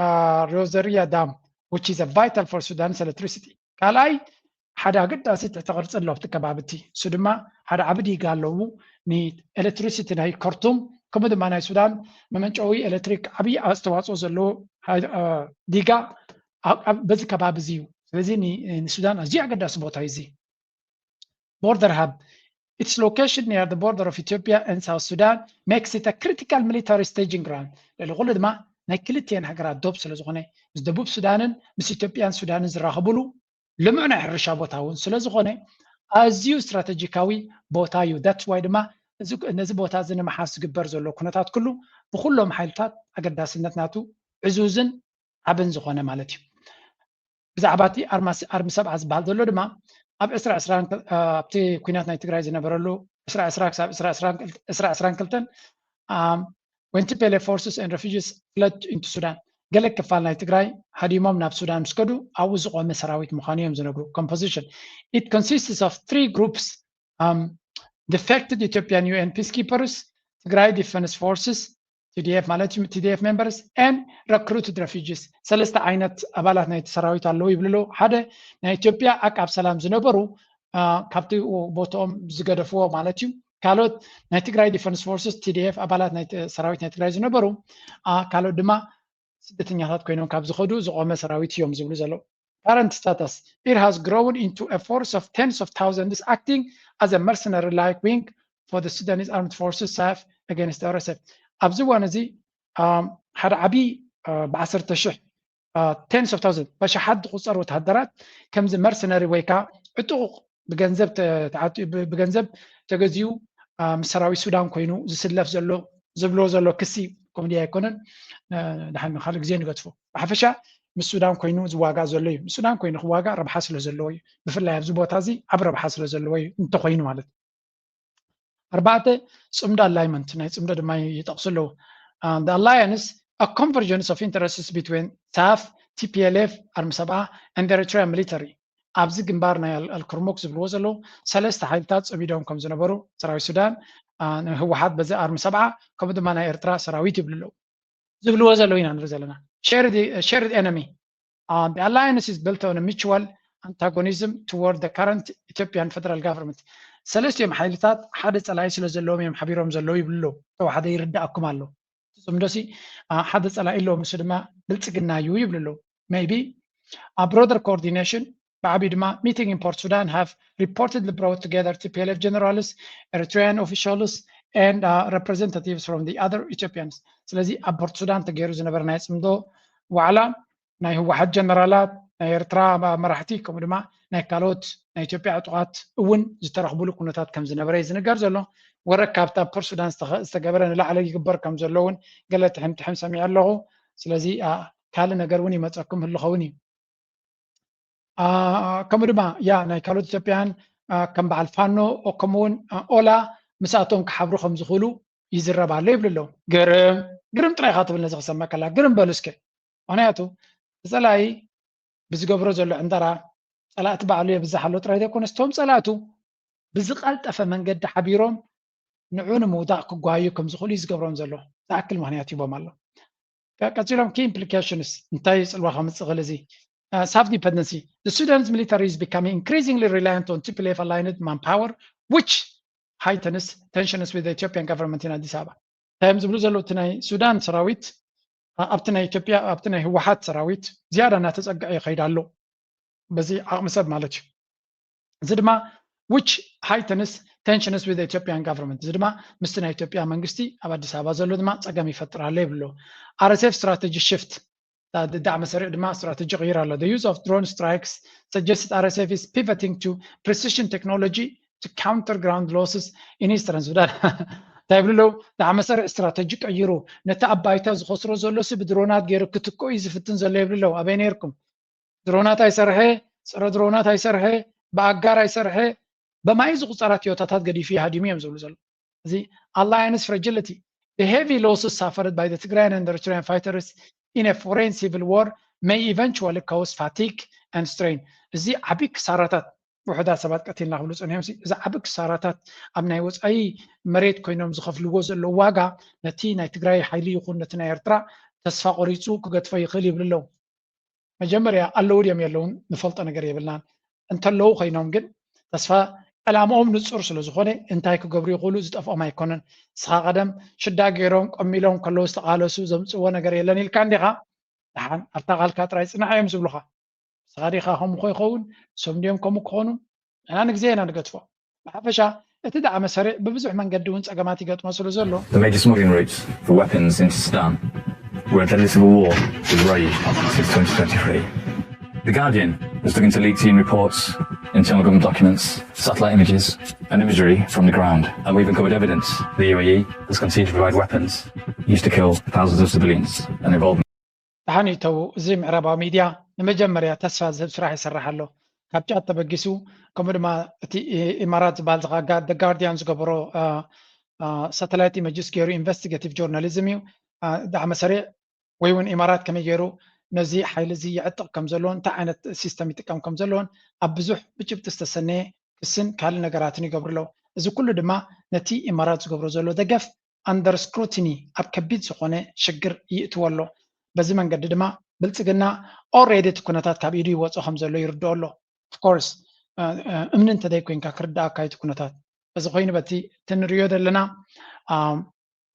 uh, Rosaria Dam which is a vital for Sudan's electricity ካልኣይ ሓደ ኣገዳሲ ትሕቲ ቅርፂ ኣሎ ኣብቲ ከባቢ እቲ እሱ ድማ ሓደ ዓቢ ዲጋ ኣለዉ ንኤሌክትሪሲቲ ናይ ከርቱም ከምኡ ድማ ናይ ሱዳን መመንጨዊ ኤሌክትሪክ ዓብዪ ኣስተዋፅኦ ዘለዎ ዲጋ በዚ ከባቢ እዚ እዩ ስለዚ ንሱዳን ኣዝዩ ኣገዳሲ ቦታ እዩ እዚ ቦርደር ሃብ Its location near the border of Ethiopia and South Sudan makes it a critical military staging ground. ልዕሊ ኩሉ ድማ ናይ ክልቲኤን ሃገራት ዶብ ስለ ዝኾነ ምስ ደቡብ ሱዳንን ምስ ኢትዮጵያን ሱዳንን ዝራኸብሉ ልሙዕ ናይ ሕርሻ ቦታ እውን ስለ ዝኾነ ኣዝዩ ስትራተጂካዊ ቦታ እዩ። That's why ድማ እዚ ነዚ ቦታ እዚ ንምሓዝ ዝግበር ዘሎ ኩነታት ኩሉ ብኩሎም ሓይልታት ኣገዳስነት ናቱ ዕዙዝን ዓብን ዝኾነ ማለት እዩ። ብዛዕባ እቲ ኣርሚ ሰብዓ ዝበሃል ዘሎ ድማ ኣብ ዕስራ ዕስራ ኣብቲ ኩናት ናይ ትግራይ ዝነበረሉ ዕስራ ዕስራ ክሳብ ዕስራ ዕስራን ክልተን when T P L F forces and refugees fled into Sudan ገለ ክፋል ናይ ትግራይ ሃዲሞም ናብ ሱዳን ምስ ከዱ ኣብኡ ዝቆመ ሰራዊት ምዃኑ እዮም ዝነግሩ። Composition: it consists of three groups: defected Ethiopian U N peacekeepers, ትግራይ Defense Forces T D F ማለት እዩ T D F members and recruited refugees። ሰለስተ ዓይነት ኣባላት ናይቲ ሰራዊት ኣለዉ ይብሉ ኣለዉ። ሓደ ናይ ኢትዮጵያ ዓቃብ ሰላም ዝነበሩ ካብቲ ቦታኦም ዝገደፍዎ ማለት እዩ። ካልኦት ናይ ትግራይ Defense Forces T D F ኣባላት ናይ ሰራዊት ናይ ትግራይ ዝነበሩ ካልኦት ድማ ስደተኛታት ኮይኖም ካብ ዝኸዱ ዝቆመ ሰራዊት እዮም ዝብሉ ዘለዉ። Current status: it has grown into a force of tens of thousands acting as a mercenary like wing for the Sudanese armed forces SAF against the R S F። ኣብዚ እዋን እዚ ሓደ ዓብዪ ብዓሰርተ ሽሕ tens of thousands በሽሓት ዝቁፀር ወተሃደራት ከምዚ መርሰነሪ ወይ ከዓ ዕጡቕ ብገንዘብ ብገንዘብ ተገዚኡ ምስ ሰራዊት ሱዳን ኮይኑ ዝስለፍ ዘሎ ዝብሎ ዘሎ ክሲ ኮሜዲ ኣይኮነን። ድሓን ካልእ ግዜ ንገድፎ። ብሓፈሻ ምስ ሱዳን ኮይኑ ዝዋጋእ ዘሎ እዩ። ምስ ሱዳን ኮይኑ ክዋጋእ ረብሓ ስለ ዘለዎ እዩ። ብፍላይ ኣብዚ ቦታ እዚ ዓብ ረብሓ ስለ ዘለዎ እዩ እንተኮይኑ ማለት እዩ። ኣርባዕተ፣ ፅምዶ ኣላይመንት ናይ ፅምዶ ድማ ይጠቕሱ ኣለዉ። The alliance a convergence of interests between SAF, T P L F ኣርሚ ሰብዓ and Eritrean military ኣብዚ ግንባር ናይ ኣልክርሙክ ዝብልዎ ዘለዉ ሰለስተ ሓይልታት ፀሚዶም ከም ዝነበሩ ሰራዊት ሱዳን ንህወሓት በዚ ኣርሚ ሰብዓ ከምኡ ድማ ናይ ኤርትራ ሰራዊት ይብሉ ኣለዉ። ዝብልዎ ዘለዉ ኢና ንርኢ ዘለና። Shared enemy. The alliance is built on a mutual antagonism toward the current Ethiopian federal government. ሰለስቲኦም ሓይልታት ሓደ ፀላኢ ስለ ዘለዎም እዮም ሓቢሮም ዘለዉ ይብሉ ኣለዉ። ተዋሓደ ይርዳእኩም ኣሎ። ፅምዶሲ ሓደ ፀላኢ ኣለዎም፣ እሱ ድማ ብልፅግና እዩ ይብሉ ኣለዉ። Maybe a broader coordination ብዓብዩ ድማ meeting in Port Sudan have reportedly brought together T P L F generals, Eritrean officials and representatives from the other Ethiopians። ስለዚ ኣብ ፖርት ሱዳን ተገይሩ ዝነበረ ናይ ፅምዶ ዋዕላ ናይ ህወሓት ጀነራላት፣ ናይ ኤርትራ መራሕቲ ከምኡ ድማ ናይ ካልኦት ናይ ኢትዮጵያ ዕጡቓት እውን ዝተረኽብሉ ኩነታት ከም ዝነበረ እዩ ዝንገር ዘሎ። ወረ ካብቲ ኣብ ፖርት ሱዳን ዝተገበረ ንላዕሊ ይግበር ከም ዘሎ እውን ገለ ትሕም ትሕም ሰሚዐ ኣለኹ። ስለዚ ካልእ ነገር እውን ይመፀኩም ህልኸውን እዩ። ከምኡ ድማ ያ ናይ ካልኦት ኢትዮጵያን ከም በዓል ፋኖ ከምኡውን ኦላ ምስኣቶም ክሓብሩ ከም ዝኽእሉ ይዝረብ ኣሎ ይብሉ ኣለዉ። ግርም ግርም ጥራይ ኢኻ ትብል ነዚ ክሰምዕ ከላ ግርም በሉ እስከ። ምክንያቱ ብፀላኢ ብዝገብሮ ዘሎ ዕንደራ ፀላእቲ ባዕሉ የብዝሕ ኣሎ ጥራይ ዘይኮነስ እቶም ፀላእቱ ብዝቐልጠፈ መንገዲ ሓቢሮም ንዑ ንምውዳቕ ክጓዩ ከም ዝኽእሉ እዩ ዝገብሮም ዘሎ። ዝኣክል ምክንያት ሂቦም ኣሎ። ቀፂሎም key implications እንታይ እዩ ፅልዋ ከምፅእ ክእል እዚ? Self dependency. The Sudanese military is becoming increasingly reliant on T P L F aligned manpower which heightens tensions with the Ethiopian government in Addis Ababa. እንታይ እዮም ዝብሉ ዘለዉ? እቲ ናይ ሱዳን ሰራዊት ኣብቲ ናይ ኢትዮጵያ ኣብቲ ናይ ህወሓት ሰራዊት ዝያዳ እናተፀግዐ ይኸይድ ኣሎ። በዚ ዓቕሚ ሰብ ማለት እዩ። እዚ ድማ which heightens tensions with the Ethiopian government እዚ ድማ ምስቲ ናይ ኢትዮጵያ መንግስቲ ኣብ ኣዲስ ኣበባ ዘሎ ድማ ፀገም ይፈጥር ኣሎ ይብሉ። R S F strategy shift ዳዕመ ሰሪዕ ድማ ስትራተጂ ይቕይር ኣሎ። The use of drone strikes suggests R S F is pivoting to precision technology to counter ground losses in eastern Sudan እንታይ ይብሉ ኣለዉ? ዳዕመ ሰሪዕ ስትራተጂ ቀይሩ ነቲ ኣብ ባይታ ዝኸስሮ ዘሎ ሲ ብድሮናት ገይሩ ክትክኦ እዩ ዝፍትን ዘሎ ይብሉ ኣለዉ። ኣበይ ነይርኩም? ድሮናት ኣይሰርሐ፣ ፀረ ድሮናት ኣይሰርሐ፣ ብኣጋር ኣይሰርሐ፣ በማይ ዝቁፀራ ቶዮታታት ገዲፉ ይሃዲሙ እዮም ዝብሉ ዘለዉ። እዚ alliance fragility, the heavy losses suffered by the Tigrayan and Eritrean fighters in a foreign civil war may eventually cause fatigue and strain. እዚ ዓቢ ክሳራታት ውሑዳት ሰባት ቀቲልና ክብሉ ፀኒሖም እዚ ዓቢ ክሳራታት ኣብ ናይ ወፃኢ መሬት ኮይኖም ዝኸፍልዎ ዘለዉ ዋጋ ነቲ ናይ ትግራይ ሓይሊ ይኹን ነቲ ናይ ኤርትራ ተስፋ ቆሪፁ ክገድፎ ይኽእል ይብሉ ኣለዉ። መጀመርያ ኣለዉ ድዮም የለውን ንፈልጦ ነገር የብልናን። እንተለዉ ኮይኖም ግን ተስፋ ዕላምኦም ንፁር ስለ ዝኾነ እንታይ ክገብሩ ይኽእሉ ዝጠፍኦም ኣይኮነን። ንስኻ ቀደም ሽዳ ገይሮም ቆሚሎም ከለዉ ዝተቓለሱ ዘምፅእዎ ነገር የለን ኢልካ እንዲኻ? ደሓን ኣብታ ቃልካ ጥራይ ፅናሕ እዮም ዝብሉኻ። ንስኻ ዲኻ ከምኡ ይኸውን? እሶም ድዮም ከምኡ ክኾኑ? ንሕና ንግዜ ኢና ንገድፎ። ብሓፈሻ እቲ ደኣ መሰሪዕ ብብዙሕ መንገዲ እውን ጸገማት ይገጥሞ ስሉ ዘሎ። The major smuggling routes for weapons into Sudan were at the head of a civil war with rage since twenty twenty-three. The Guardian has looked into leaked U N reports, internal government documents, satellite images, and imagery from the ground, and we have uncovered evidence the U A E has continued to provide weapons used to kill thousands of civilians and involved ተሓኒተው እዚ ምዕራባዊ ሚድያ ንመጀመርያ ተስፋ ዝህብ ስራሕ ይሰርሕ ኣሎ። ካብ ጫት ተበጊሱ ከምኡ ድማ እቲ ኢማራት ዝበሃል ዝኻጋ ጋርዲያን ዝገበሮ ሳተላይት ኢመጅስ ገይሩ ኢንቨስቲጌቲቭ ጆርናሊዝም እዩ። ዳዕመ ሰሪዕ ወይ እውን ኢማራት ከመይ ገይሩ ነዚ ሓይሊ እዚ ይዕጥቕ ከም ዘለዎ፣ እንታይ ዓይነት ሲስተም ይጥቀም ከም ዘለዎን ኣብ ብዙሕ ብጭብጢ ዝተሰነየ ክስን ካልእ ነገራትን ይገብሩ ኣለዉ። እዚ ኩሉ ድማ ነቲ ኢማራት ዝገብሮ ዘሎ ደገፍ ኣንደር ስክሩቲኒ ኣብ ከቢድ ዝኾነ ሽግር ይእትዎ ኣሎ። በዚ መንገዲ ድማ ብልጽግና ኦሬዲ እቲ ኩነታት ካብ ኢዱ ይወጾ ከም ዘሎ ይርድኦ ኣሎ። ኦፍኮርስ እምኒ እንተደይ ኮንካ ክርድኣካ እዩ እቲ ኩነታት። በዚ ኮይኑ በቲ እቲ ንሪኦ ዘለና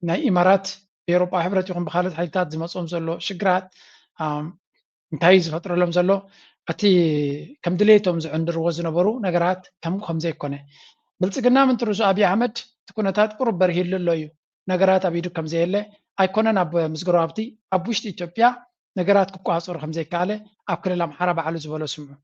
ናይ ኢማራት ብኤውሮጳ ሕብረት ይኹን ብካልኦት ሓይልታት ዝመፅኦም ዘሎ ሽግራት እንታይ እዩ ዝፈጥረሎም ዘሎ? እቲ ከም ድሌቶም ዝዕንድርዎ ዝነበሩ ነገራት ከም ከም ዘይኮነ ብልፅግና ምንትርሱ ኣብይ ኣሕመድ እቲ ኩነታት ቁሩብ በርሂሉ ኣሎ እዩ። ነገራት ኣብ ኢዱ ከም ዘየለ ኣይኮነን ኣብ ምዝገሮ ሃብቲ ኣብ ውሽጢ ኢትዮጵያ ነገራት ክቋፀሩ ከም ዘይከኣለ ኣብ ክልል ኣምሓራ ባዕሉ ዝበሎ ስምዑ።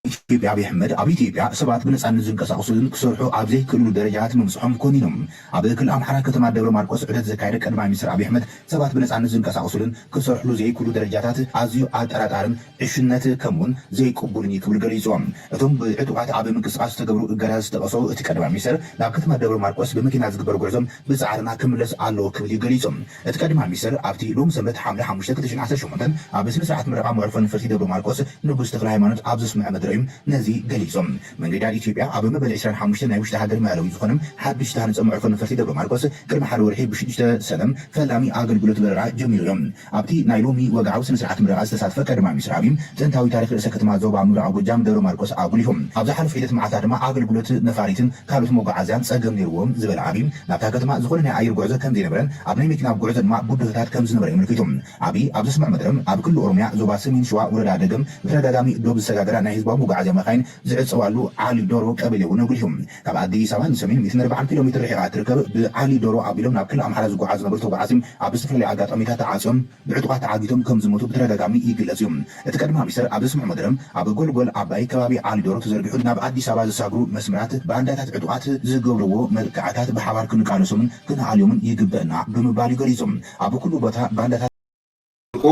ኢትዮጵያ ኣብይ ኣሕመድ ኣብ ኢትዮጵያ ሰባት ብነፃነት ዝንቀሳቀሱልን ክሰርሑ ኣብ ዘይክእልሉ ደረጃታት ምብፅሖም ኮኒኖም። ኣብ ክልል ኣምሓራ ከተማ ደብረ ማርቆስ ዑደት ዘካየደ ቀዳማይ ሚኒስትር ኣብይ ኣሕመድ ሰባት ብነፃነት ዝንቀሳቀሱልን ክሰርሕሉ ዘይክእሉ ደረጃታት ኣዝዩ ኣጠራጣርን ዕሽነት ከምኡውን ዘይቅቡልን እዩ ክብል ገሊፁ። እቶም ብዕጡቃት ኣብ ምንቅስቃስ ዝተገብሩ እገዳ ዝጠቀሶ እቲ ቀዳማይ ሚኒስትር ናብ ከተማ ደብረ ማርቆስ ብመኪና ዝግበር ጉዕዞም ብፃዕርና ክምለስ ኣለዎ ክብል እዩ ገሊፁ። እቲ ቀዳማይ ሚኒስትር ኣብቲ ሎሚ ሰንበት ሓምለ ሓሙሽተ ክልተ ሽሕን ዓሰርተ ሸሞንተን ኣብ ስነ ስርዓት ምረቃ መዕርፎ ነፈርቲ ደብረ ማርቆስ ንጉስ ተክለ ሃይማኖት ኣብ ዘስምዖ መደረ እዮም ነዚ ገሊፆም። መንገድታት ኢትዮጵያ ኣብ መበል ዕስራን ሓሙሽተን ናይ ውሽጢ ሃገር መዕረዊ ዝኾነ ሓዱሽ ዝተሃነፀ መዕርፎ ነፈርቲ ደብረ ማርቆስ ቅድሚ ሓደ ወርሒ ብሽዱሽተ ሰለም ፈላሚ ኣገልግሎት በረራ ጀሚሩ እዮም። ኣብቲ ናይ ሎሚ ወግዓዊ ስነ ስርዓት ምረቃ ዝተሳተፈ ቀዳማይ ሚኒስትር ኣብይ ጥንታዊ ታሪኽ ርእሰ ከተማ ዞባ ምብራቕ ጎጃም ደብረ ማርቆስ ኣጉሊሁ። ኣብ ዝሓለፉ ሒደት መዓልታት ድማ ኣገልግሎት ነፋሪትን ካልኦት መጓዓዝያን ጸገም ነይርዎም ዝበለ ኣብይ ናብታ ከተማ ዝኾነ ናይ ኣየር ጉዕዞ ከም ዘይነበረን ኣብ ናይ መኪና ጉዕዞ ድማ ብድሆታት ከም ዝነበረ የመልኪቱ። ኣብይ ኣብ ዘስምዖ መደረ ኣብ ክልል ኦሮሚያ ዞባ ሰሜን ሸዋ ወረዳ ደገም ብተደጋጋሚ ዶብ ዝሰጋገራ ናይ ህዝባዊ መጓዓዝያ መኻይን ዝዕጸዋሉ ዓሊ ዶሮ ቀበሌ እውን ኣጉሊሁ። ካብ ኣዲስ ኣበባ ንሰሜን ሚእትን ኣርባዓን ኪሎ ሜትር ርሒቓ እትርከብ ብዓሊ ዶሮ ኣቢሎም ናብ ክልል ኣምሓራ ዝጓዓዙ ዝነበሩ ተጓዓዝቲ ኣብ ዝተፈላለዩ ኣጋጣሚታት ተዓጽዮም ብዕጡቓት ተዓጊቶም ከም ዝሞቱ ብተደጋጋሚ ይግለጽ እዩ። እቲ ቀዳማይ ሚኒስትር ኣብ ዘስምዖ መደረ ኣብ ጎልጎል ዓባይ ከባቢ ዓሊ ዶሮ ተዘርጊሑ ናብ ኣዲስ ኣበባ ዘሳግሩ መስመራት ባንዳታት ዕጡቓት ዝገብርዎ መጥቃዕታት ብሓባር ክንቃለሶምን ክንኣልዮምን ይግበእና ብምባል እዩ ገሊጹ። ኣብ ኩሉ ቦታ ባንዳታት ተመርቆ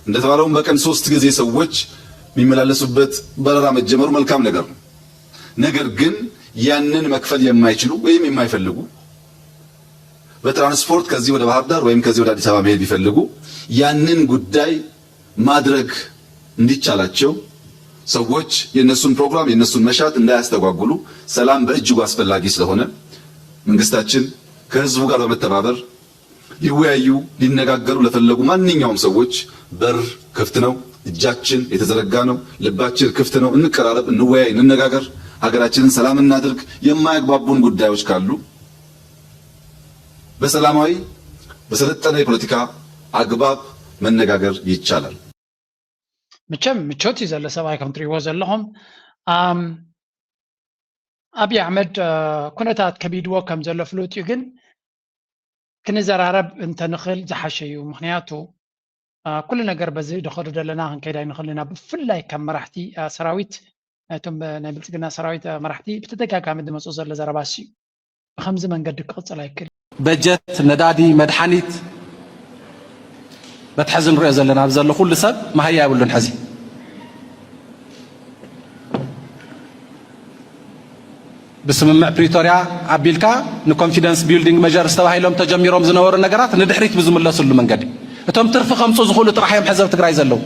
እንደተባለውም በቀን ሶስት ጊዜ ሰዎች የሚመላለሱበት በረራ መጀመሩ መልካም ነገር ነው። ነገር ግን ያንን መክፈል የማይችሉ ወይም የማይፈልጉ በትራንስፖርት ከዚህ ወደ ባህር ዳር ወይም ከዚህ ወደ አዲስ አበባ መሄድ ቢፈልጉ ያንን ጉዳይ ማድረግ እንዲቻላቸው ሰዎች የእነሱን ፕሮግራም የእነሱን መሻት እንዳያስተጓጉሉ ሰላም በእጅጉ አስፈላጊ ስለሆነ መንግስታችን ከህዝቡ ጋር በመተባበር ሊወያዩ ሊነጋገሩ ለፈለጉ ማንኛውም ሰዎች በር ክፍት ነው። እጃችን የተዘረጋ ነው። ልባችን ክፍት ነው። እንቀራረብ፣ እንወያይ፣ እንነጋገር። ሀገራችንን ሰላም እናድርግ። የማያግባቡን ጉዳዮች ካሉ በሰላማዊ በሰለጠነ የፖለቲካ አግባብ መነጋገር ይቻላል። መቸም ምቾት እዩ ዘሎ ሰብኣይ ከም ትሪእዎ ዘለኹም። ኣብይ ኣሕመድ ኩነታት ከቢድዎ ከም ዘሎ ፍሉጥ እዩ፣ ግን ክንዘራረብ እንተንኽእል ዝሓሸ እዩ። ምኽንያቱ ኩሉ ነገር በዚ ደኸዱ ዘለና ክንከይድ ኣይንኽእል ኢና። ብፍላይ ካብ መራሕቲ ሰራዊት ናይቶም ናይ ብልፅግና ሰራዊት መራሕቲ ብተደጋጋሚ ዝመፁ ዘሎ ዘረባ እሱ እዩ። ብኸምዚ መንገዲ ክቕፅል ኣይክእል። በጀት፣ ነዳዲ፣ መድሓኒት በቲ ሕዚ ንሪኦ ዘለና ኣብዚ ዘሎ ኩሉ ሰብ መሃያ የብሉን። ሕዚ ብስምምዕ ፕሪቶርያ ኣቢልካ ንኮንፊደንስ ቢልዲንግ መጀርስ ተባሂሎም ተጀሚሮም ዝነበሩ ነገራት ንድሕሪት ብዝምለስሉ መንገዲ እቶም ትርፊ ከምፁ ዝኽእሉ ጥራሕ እዮም ሕዚ ኣብ ትግራይ ዘለዉ።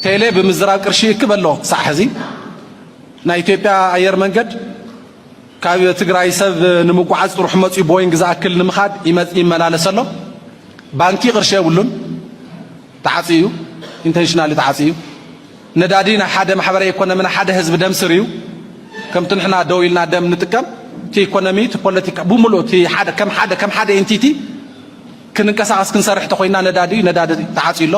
ቴሌ ብምዝራብ ቅርሺ ይእክብ ኣሎ ክሳዕ ሕዚ። ናይ ኢትዮጵያ ኣየር መንገድ ካብ ትግራይ ሰብ ንምጉዓዝ ጥርሑ መፅኡ ቦይንግ ዝኣክል ንምኻድ ይመፅ ይመላለስ ኣሎ። ባንኪ ቅርሺ የብሉን፣ ተዓፅዩ እዩ፣ ኢንተንሽናሊ ተዓፅዩ እዩ። ነዳዲ ናይ ሓደ ማሕበረ ኢኮኖሚ ናይ ሓደ ህዝቢ ደም ስር እዩ። ከምቲ ንሕና ደው ኢልና ደም ንጥቀም እቲ ኢኮኖሚ እቲ ፖለቲካ ብምሉእ እቲ ሓደ ከም ሓደ ከም ሓደ ኤንቲቲ ክንንቀሳቐስ ክንሰርሕ ተኮይና ነዳዲ እዩ፣ ነዳዲ ተዓፅዩ ኣሎ።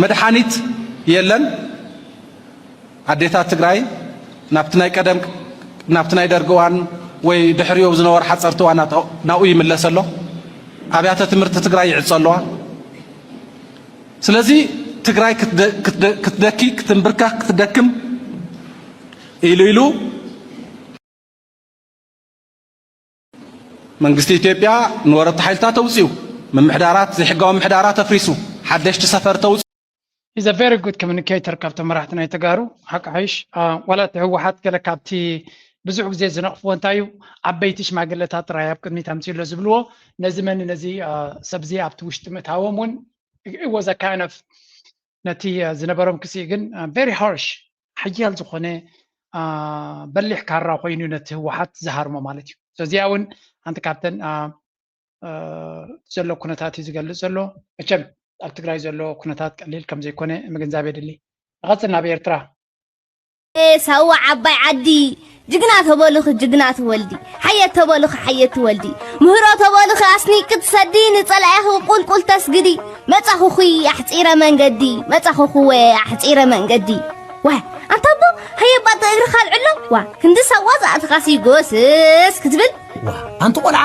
መድሓኒት የለን። ኣዴታት ትግራይ ናብቲ ናይ ቀደም ናብቲ ናይ ደርጊ እዋን ወይ ድሕሪኡ ዝነበሩ ሓፀርቲ እዋናት ናብኡ ይምለስ ኣሎ። ኣብያተ ትምህርቲ ትግራይ ይዕፀ ኣለዋ። ስለዚ ትግራይ ክትደ- ክትደ- ክትደኪ ክትንብርከኽ ክትደክም ኢሉ ኢሉ መንግስቲ ኢትዮጵያ ንወረርቲ ሓይልታት ኣውፂኡ፣ ምምሕዳራት ዘይሕጋዊ ምምሕዳራት ኣፍሪሱ፣ ሓደሽቲ ሰፈርቲ ኣውፂኡ። He's a very good communicator ካብቶም መራሕቲ ናይ ተጋሩ ሓቂ ሓይሽ። ዋላ እቲ ህወሓት ገለ ካብቲ ብዙሕ ግዜ ዝነቕፍዎ እንታይ እዩ፣ ዓበይቲ ሽማግለታት ጥራይ ኣብ ቅድሚት ኣምፅኡ ኣሎ ዝብልዎ፣ ነዚ መን ነዚ ሰብዚ ኣብቲ ውሽጢ ምእታዎም እውን it was a kind of ነቲ ዝነበሮም ክሲ ግን very harsh ሓያል ዝኾነ በሊሕ ካራ ኮይኑ ነቲ ህወሓት ዝሃርሞ ማለት እዩ። እዚኣ እውን ሓንቲ ካብተን ዘሎ ኩነታት እዩ ዝገልፅ ዘሎ። መቸም ኣብ ትግራይ ዘሎ ኩነታት ቀሊል ከም ዘይኮነ ምግንዛብ የድሊ። ንቐፅል ናብ ኤርትራ። ሳዋ ዓባይ ዓዲ ጅግና ተበሉኺ ጅግና ትወልዲ ሓየት ተበሉኺ ሓየት ትወልዲ ምህሮ ተበሉኺ ኣስኒቂ ትሰዲ ንፀላኢኺ ቁልቁል ተስግዲ መፃኹኺ ኣሕፂረ መንገዲ መፃኹኺ ወ ኣሕፂረ መንገዲ ዋ ኣንታ ኣቦ ሃየባ እግርኻ ኣልዕሎ ዋ ክንዲ ሳዋ ዝኣትኻሲ ጎስስ ክትብል ዋ ኣንቲ ቆልዓ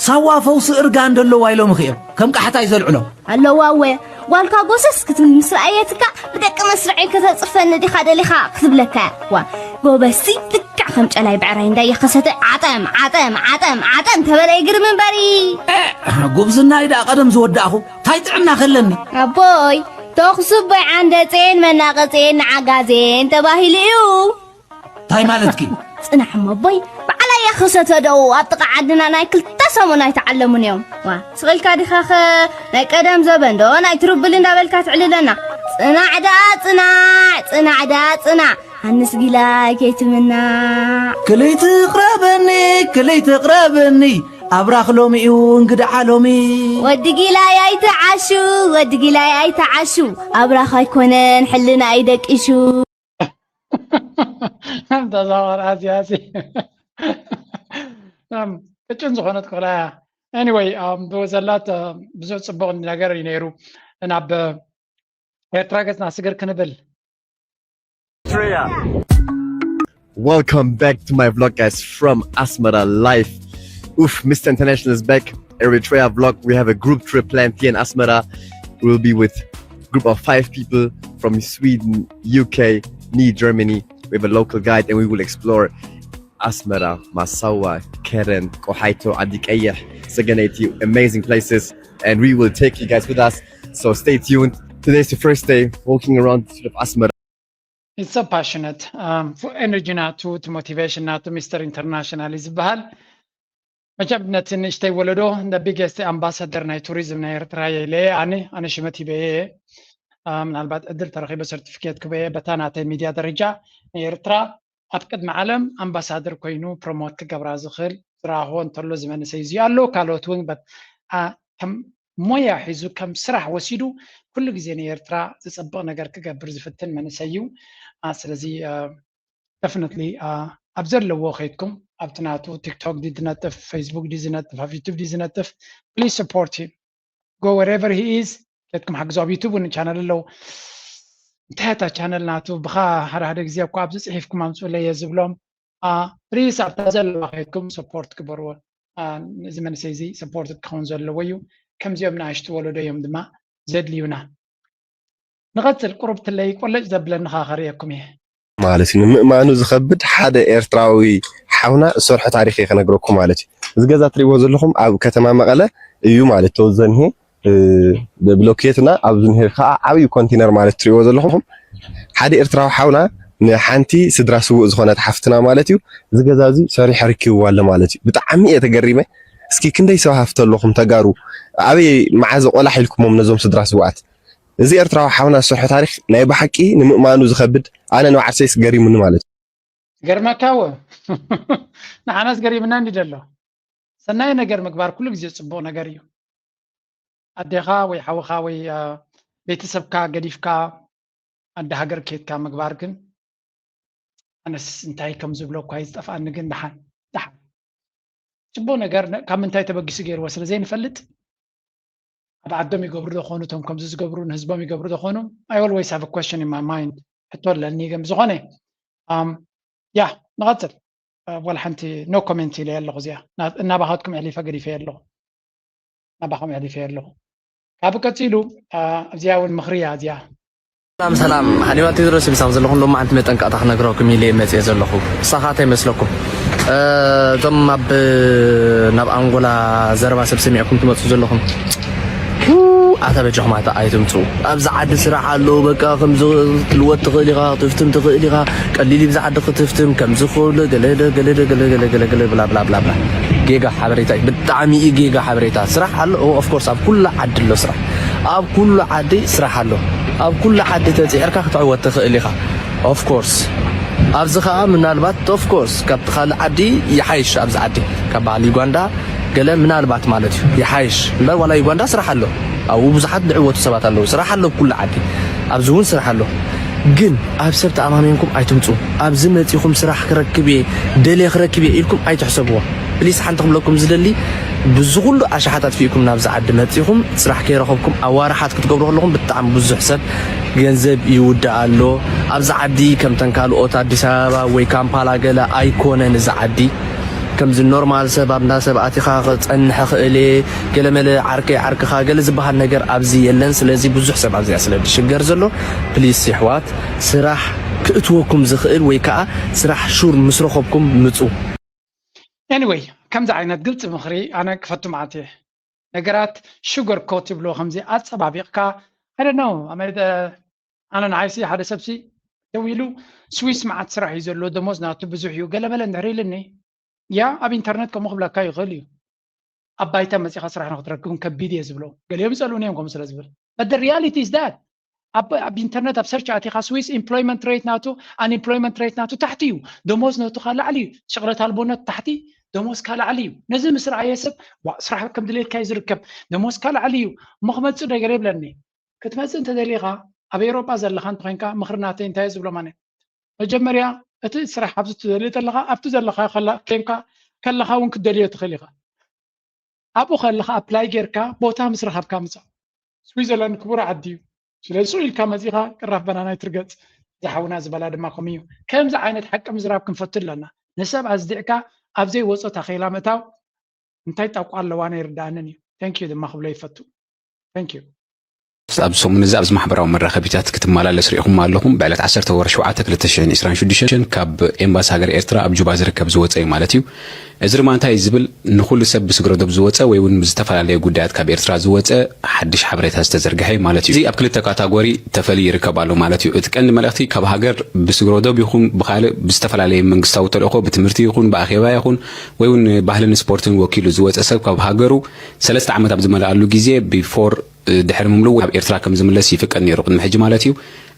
ሳዋ ፈውሲ እርጋ እንደለዋ ኢሎም ኽእም ከም ቃሕታይ ዘልዕሎም ኣለዋ ወ ጓልካ ጎሰስ ክትብል ምስ ረኣየትካ ብደቂ መስርዐይ ከተፅርፈኒ ዲኻ ደሊኻ ክትብለካ ዋ ጎበዝሲ ልክዕ ከም ጨላይ ብዕራይ እንዳየኸሰተ ዓጠም ዓጠም ዓጠም ዓጠም ተበለ ይግርም እምበሪ ጉብዝናይ ደኣ ቀደም ዝወዳእኹ ታይ ጥዕና ከለኒ ኣቦይ ተኹሱ ኣቦይ ዓንደጼን መናቐጼን ንዓጋዜን ተባሂሉ እዩ ታይ ማለትኪ? ጽናሕ እሞ ኣቦይ፣ በዓል ኣያ ክሰተ ደኡ ኣብ ጥቓ ዓድና ናይ ክልተ ሰሙን ኣይተዓለሙን እዮም። ዋ፣ ስቕ ኢልካ ዲኻኸ ናይ ቀደም ዘበን ዶ ናይ ትርብል እንዳበልካ ትዕልለና? ጽናዕ ደኣ ጽናዕ፣ ጽናዕ ደኣ ጽናዕ፣ ሃንስ ጊላይ ከይትምናዕ። ክልይ ትቕረበኒ፣ ክልይ ትቕረበኒ፣ ኣብራኽ ሎሚ እዩ እንግድዓ ሎሚ። ወዲ ጊላይ ኣይትዓሹ፣ ወዲ ጊላይ ኣይትዓሹ፣ ኣብራኽ ኣይኮነን ሕልና እዩ ደቂሹ። ተዛዋር ኣዝያሲ ቅጭን ዝኾነት ቆልዓ እያ። Anyway ብዘላት ብዙሕ ፅቡቕ ነገር እዩ ነይሩ። ናብ ኤርትራ ገፅና ስግር ክንብል Welcome back to my vlog, guys, from Asmara Live. Oof, Mister International is back. Eritrea vlog. We have a group trip planned here in Asmara. We'll be with a group of five people from Sweden, U K, me, Germany. We have a local guide and we will explore Asmara, Masawa, Keren, Kohaito, Adikeyeh, Seganeti, amazing places. And we will take you guys with us. So stay tuned. Today's the first day walking around the city of Asmara. He's so passionate. Um, for energy ናቱ፣ እቲ ሞቲቬሽን ናቱ ሚስተር ኢንተርናሽናል እዩ ዝበሃል። መቸም ነቲ ንእሽተይ ወለዶ the biggest ኣምባሳደር ናይ ቱሪዝም ናይ ኤርትራ እየ ኢለ ኣነ ኣነ ሽመት ሂበ እየ ምናልባት ዕድል ተረኺበ ሰርቲፊኬት ክበየ በታ ናተይ ሚድያ ደረጃ ንኤርትራ ኣብ ቅድሚ ዓለም ኣምባሳደር ኮይኑ ፕሮሞት ክገብራ ዝኽእል ዝረኣኽዎ እንተሎ እዚ መንእሰይ እዚ ኣሎ ካልኦት እውን ከም ሞያ ሒዙ ከም ስራሕ ወሲዱ ኩሉ ግዜ ንኤርትራ ዝፀብቕ ነገር ክገብር ዝፍትን መንእሰይ እዩ። ስለዚ ደፍነትሊ ኣብ ዘለዎ ከይድኩም ኣብቲ ናቱ ቲክቶክ ድዩ ዝነጥፍ ፌስቡክ ድዩ ዝነጥፍ ኣብ ዩቱብ ድዩ ዝነጥፍ please support him go wherever he is ከይድኩም ሓግዞ ኣብ ዩቱብ እውን ቻነል ኣለዉ እንታይ እታ ቻነል ናቱ ብኻ ሓደ ሓደ ግዜ እኳ ኣብዚ ፅሒፍኩም ኣምፅኡለይ እየ ዝብሎም ፕሊስ ኣብታ ዘለዋ ከይድኩም ሰፖርት ግበርዎ። እዚ መንእሰይ እዚ ሰፖርትድ ክኸውን ዘለዎ እዩ። ከምዚኦም ንኣሽቱ ወለዶ እዮም ድማ ዘድልዩና። ንቐፅል ቁሩብ ትለይ ቆለጭ ዘብለኒ ኸዓ ከርእየኩም እየ። ማለት እዩ ንምእማኑ ዝኸብድ ሓደ ኤርትራዊ ሓውና ዝሰርሖ ታሪኽ እየ ከነግረኩም ማለት እዩ። እዚ ገዛ ትሪእዎ ዘለኹም ኣብ ከተማ መቐለ እዩ ማለት ተወዘንሄ ብብሎኬትና ኣብዚ ንሄ ከዓ ዓብዪ ኮንቴነር ማለት ትሪእዎ ዘለኹም ሓደ ኤርትራዊ ሓውና ንሓንቲ ስድራ ስዉእ ዝኾነት ሓፍትና ማለት እዩ እዚ ገዛ እዚ ሰሪሑ ኣረኪብዋ ኣሎ ማለት እዩ። ብጣዕሚ እየ ተገሪመ። እስኪ ክንደይ ሰብ ሃፍቲ ኣለኹም ተጋሩ ኣበይ መዓዝ ቆላሕ ኢልኩሞም ነዞም ስድራ ስዉኣት? እዚ ኤርትራዊ ሓውና ዝሰርሖ ታሪኽ ናይ ብሓቂ ንምእማኑ ዝኸብድ ኣነ ንባዕርሰይስ ገሪሙኒ ማለት እዩ። ገርመካ ወ ንዓናስ ገሪምና እንዲ ደሎ ሰናይ ነገር ምግባር ኩሉ ግዜ ጽቡቕ ነገር እዩ። ኣዴኻ ወይ ሓውኻ ወይ ቤተሰብካ ገዲፍካ ኣደ ሃገር ኬድካ ምግባር ግን ኣነስ እንታይ ከም ዝብሎ እኳ ዝጠፍኣኒ ግን ደሓን ደሓን ጽቡቕ ነገር ካብ ምንታይ ተበጊሱ ገይርዎ ስለ ዘይንፈልጥ ኣብ ዓዶም ይገብሩ ዶ ኾኑ እቶም ከምዚ ዝገብሩ ንህዝቦም ይገብሩ ዶ ኾኑ I always have a question in my mind ሕቶ ኣለኒ ግን ብዝኾነ ኣም፣ ያ ንቐፅል። እ፣ ወላ ሓንቲ ኖ ኮሜንት ኢለ ኣለኹ። እዚኣ ና- እናባኻትኩም ኣሕሊፈ ገዲፈ ኣለኹ። ናባኹም ኣሕሊፈ ኣለኹ። ካብ ቀፂሉ እ፣ እዚኣ እውን ምኽሪ እያ እዚኣ። ሰላም ሰላም፣ ሃኒባ ቴድሮስ ይብሳም ዘለኹም። ሎማዓንቲ መጠንቀቕታ ክነግረኩም ኢለ እየ መፅየ ዘለኹ። ንሳኻ እንታይ ይመስለኩም? እ፣ እቶም ኣብ ናብ ኣንጎላ ዘረባ ሰብ ሰሚዕኩም ትመፁ ዘለኹም፣ ው፣ ኣታ በጃኹም ኣታ ኣይትምፁ። ኣብዚ ዓዲ ስራሕ ኣሎ። በቃ ከምዚ ክትልወጥ ትኽእል ኢኻ፣ ክትፍትን ትኽእል ኢኻ። ቀሊል እዩ ኣብዚ ዓዲ ክትፍትን፣ ከምዚ ክብሉ ገለ ገለ ገለ ገለ ገለ ገለ ገለ ብላ ብላ ብላ ብላ። ጌጋ ሓበሬታ እዩ፣ ብጣዕሚ እዩ ጌጋ ሓበሬታ። ስራሕ ኣሎ፣ ኦፍ ኮርስ ኣብ ኩሉ ዓዲ ኣሎ ስራሕ። ኣብ ኩሉ ዓዲ ስራሕ ኣሎ። ኣብ ኩሉ ዓዲ ተፂዕርካ ክትዕወት ትኽእል ኢኻ። ኦፍ ኮርስ ኣብዚ ኸዓ ምናልባት ኦፍ ኮርስ ካብቲ ካልእ ዓዲ ይሓይሽ። ኣብዚ ዓዲ ካብ በዓል ዩጋንዳ ገለ ምናልባት ማለት እዩ ይሓይሽ እምበር ዋላ ዩጋንዳ ስራሕ ኣሎ። ኣብኡ ብዙሓት ዝዕወቱ ሰባት ኣለዉ። ስራሕ ኣሎ ኣብ ኩሉ ዓዲ፣ ኣብዚ እውን ስራሕ ኣሎ። ግን ኣብ ሰብ ተኣማሚንኩም ኣይትምፁ። ኣብዚ መፂኹም ስራሕ ክረክብ እየ፣ ደልየ ክረክብ እየ ኢልኩም ኣይትሕሰብዎ። ፕሊስ ሓንቲ ክብለኩም ዝደሊ፣ ብዚ ኩሉ ኣሽሓት ኣጥፊእኩም ናብዚ ዓዲ መፂኹም ስራሕ ከይረኸብኩም ኣዋርሓት ክትገብሩ ከለኹም ብጣዕሚ ብዙሕ ሰብ ገንዘብ ይውዳእ ኣሎ። ኣብዚ ዓዲ ከምተን ካልኦት ኣዲስ ኣበባ ወይ ካምፓላ ገለ ኣይኮነን እዚ ዓዲ። ከምዚ ኖርማል ሰብ ኣብ እንዳ ሰብ ኣቲኻ ክፀንሕ ይኽእል እየ፣ ገለመለ ዓርከይ ዓርክኻ ገለ ዝበሃል ነገር ኣብዚ የለን። ስለዚ ብዙሕ ሰብ ኣብዚኣ ስለ ዝሽገር ዘሎ ፕሊስ የሕዋት ስራሕ ክእትወኩም ዝኽእል ወይ ከዓ ስራሕ ሹር ምስ ረኸብኩም ምፁ። ኤኒወይ ከምዚ ዓይነት ግልፂ ምኽሪ ኣነ ክፈቱ መዓት እየ። ነገራት ሹገር ኮት ይብልዎ ከምዚ ኣፀባቢቕካ ኣይደ ነው ኣነ ንዓይሲ ሓደ ሰብሲ ደው ኢሉ ስዊስ መዓት ስራሕ እዩ ዘሎ ደሞዝ ናቱ ብዙሕ እዩ ገለመለ እንድሕር ኢልኒ ያ ኣብ ኢንተርነት ከምኡ ክብለካ ይኽእል እዩ። ኣብ ባይታ መፂኻ ስራሕ ንክትረክብን ከቢድ እየ ዝብሎ ገሊኦም ይፀልኡኒ እዮም ከምኡ ስለ ዝብል but the reality is that ኣብ ኣብ ኢንተርነት ኣብ ሰርች ኣቲኻ ስዊስ ኢምፕሎይመንት ሬት ናቱ ኣንኢምፕሎይመንት ሬት ናቱ ታሕቲ እዩ። ደሞዝ ነቱኻ ላዕሊ እዩ። ሸቕለት ኣልቦነት ታሕቲ ደሞዝካ ላዕሊ እዩ። ነዚ ምስ ረኣየ ሰብ ዋ ስራሕ ከም ድሌትካ እዩ ዝርከብ ደሞዝካ ላዕሊ እዩ እሞ ክመፅእ ነገር የብለኒ ክትመፅእ እንተደሊኻ ኣብ ኤውሮጳ ዘለኻ እንተኮይንካ ምኽሪ ናተይ እንታይ ዝብሎ ማለት መጀመርያ እቲ ስራሕ ኣብዚ ትደልዮ ዘለኻ ኣብቲ ዘለኻ ከላ- ኮንካ ከለኻ እውን ክትደልዮ ትኽእል ኢኻ ኣብኡ ከለኻ ኣፕላይ ጌርካ ቦታ ምስ ረኸብካ ምፃእ ስዊዘርላንድ ክቡር ዓዲ እዩ ስለዚ ስቕ ኢልካ መፂኻ ቅራፍ በናና ይትርገፅ ዝሓውና ዝበላ ድማ ከምኡ እዩ ከምዚ ዓይነት ሓቂ ምዝራብ ክንፈቱ ኣለና ንሰብ ኣዝዲዕካ ኣብ ዘይወፆ ታኼላ ምእታው እንታይ ጣቋ ኣለዋ ናይ ርዳኣንን እዩ thank you ድማ ክብሎ ይፈቱ thank you ኣብዚ ሰሙን እዚ ኣብዚ ማሕበራዊ መራኸቢታት ክትመላለስ ርኢኹም ኣለኹም። ብዕለት ዓሰርተ ወርሒ ሸውዓተ ክልተ ሽሕን ዕስራን ሽዱሽተን ካብ ኤምባሲ ሃገር ኤርትራ ኣብ ጁባ ዝርከብ ዝወፀ እዩ ማለት እዩ። እዚ ድማ እንታይ እዩ ዝብል ንኹሉ ሰብ ብስግረ ዶብ ዝወፀ ወይ እውን ብዝተፈላለየ ጉዳያት ካብ ኤርትራ ዝወፀ ሓድሽ ሓበሬታ ዝተዘርግሐ እዩ ማለት እዩ። እዚ ኣብ ክልተ ካታጎሪ ተፈልዩ ይርከብ ኣሎ ማለት እዩ። እቲ ቀንዲ መልእኽቲ ካብ ሃገር ብስግረ ዶብ ይኹን ብኻልእ ብዝተፈላለየ መንግስታዊ ተልእኾ ብትምህርቲ ይኹን ብኣኼባ ይኹን ወይ እውን ባህልን ስፖርትን ወኪሉ ዝወፀ ሰብ ካብ ሃገሩ ሰለስተ ዓመት ኣብ ዝመልኣሉ ግዜ ቢፎር ድሕሪ ምምልኡ ናብ ኤርትራ ከም ዝምለስ ይፍቀድ ነይሩ ቅድሚ ሕጂ ማለት እዩ።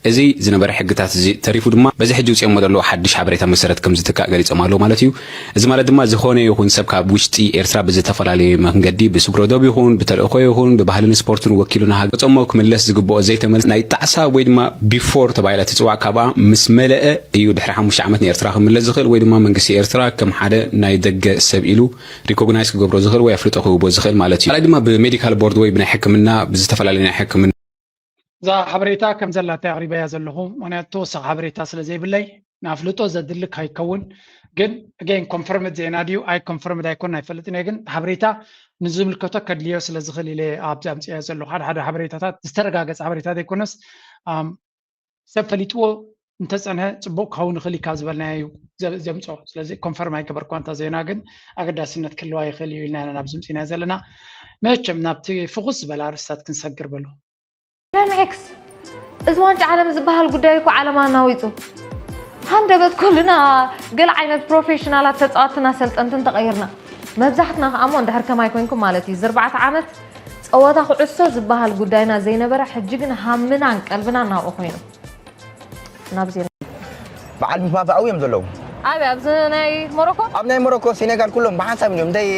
እዚ ዝነበረ ሕግታት እዚ ተሪፉ ድማ በዚ ሕጂ ውፅኦሞ ዘለዉ ሓድሽ ሓበሬታ መሰረት ከም ዝትካእ ገሊፆም ኣለዉ ማለት እዩ። እዚ ማለት ድማ ዝኾነ ይኹን ሰብ ካብ ውሽጢ ኤርትራ ብዝተፈላለየ መንገዲ ብስግረ ዶብ ይኹን ብተልእኾ ይኹን ብባህልን ስፖርትን ወኪሉ ንሃገሩ ወፅኦሞ ክምለስ ዝግብኦ ዘይተመልሰ ናይ ጣዕሳ ወይ ድማ ቢፎር ተባሂላ ትፅዋዕ ካብኣ ምስ መለአ እዩ ድሕሪ ሓሙሽተ ዓመት ንኤርትራ ክምለስ ዝኽእል ወይ ድማ መንግስቲ ኤርትራ ከም ሓደ ናይ ደገ ሰብ ኢሉ ሪኮግናይዝ ክገብሮ ዝኽእል ወይ ኣፍልጦ ክህቦ ዝኽእል ማለት እዩ። ካልኣይ ድማ ብሜዲካል ቦርድ ወይ ብናይ ሕክምና ብዝተፈላለዩ ናይ ሕክምና እዛ ሓበሬታ ከም ዘላታ ኣቕሪበያ ዘለኹ ምክንያቱ ተወሳኺ ሓበሬታ ስለ ዘይብለይ ንኣፍልጦ ዘድሊ ከይከውን ግን again confirmed ዜና ድዩ ኣይ confirmed ኣይኮን ኣይፈልጥን እየ ግን ሓበሬታ ንዝምልከቶ ከድልዮ ስለ ዝኽእል ኢለ ኣብዚ ኣምፅኦ ዘለኹ ሓደ ሓደ ሓበሬታታት ዝተረጋገፀ ሓበሬታ ዘይኮነስ ኣም፣ ሰብ ፈሊጥዎ እንተፀንሐ ፅቡቅ ክኸውን ይኽእል እዩ ካብ ዝበልናዮ እዩ ዘ- ዘምፅኦ ስለዚ confirm ኣይገበርኳ እንታ ዜና ግን ኣገዳስነት ክህልዋ ይኽእል እዩ ኢልና ኢና ናብዚ ምፅና ዘለና መቸም ናብቲ ፍኹስ ዝበለ ኣርእስታት ክንሰግር በሉ ደም ኤክስ እዚ ዋንጫ ዓለም ዝበሃል ጉዳይ እኮ ዓለም ኣናዊፁ ሃንደበት ኩልና ገለ ዓይነት ፕሮፌሽናላት ተፃወትትን ኣሰልጠንትን ተቐይርና መብዛሕትና ከዓ እሞ እንድሕር ከማይ ኮይንኩም ማለት እዩ እዚ ኣርባዕተ ዓመት ፀወታ ኩዕሶ ዝበሃል ጉዳይና ዘይነበረ ሕጂ ግን ሃምናን ቀልብናን ናብኡ ኮይኑ ናብ ዜና በዓል ምስ ባባ ኣብኡ እዮም ዘለዉ። ኣበይ ኣብዚ ናይ ሞሮኮ ኣብ ናይ ሞሮኮ ሴኔጋል ኩሎም ብሓንሳብ እዮም እንታይ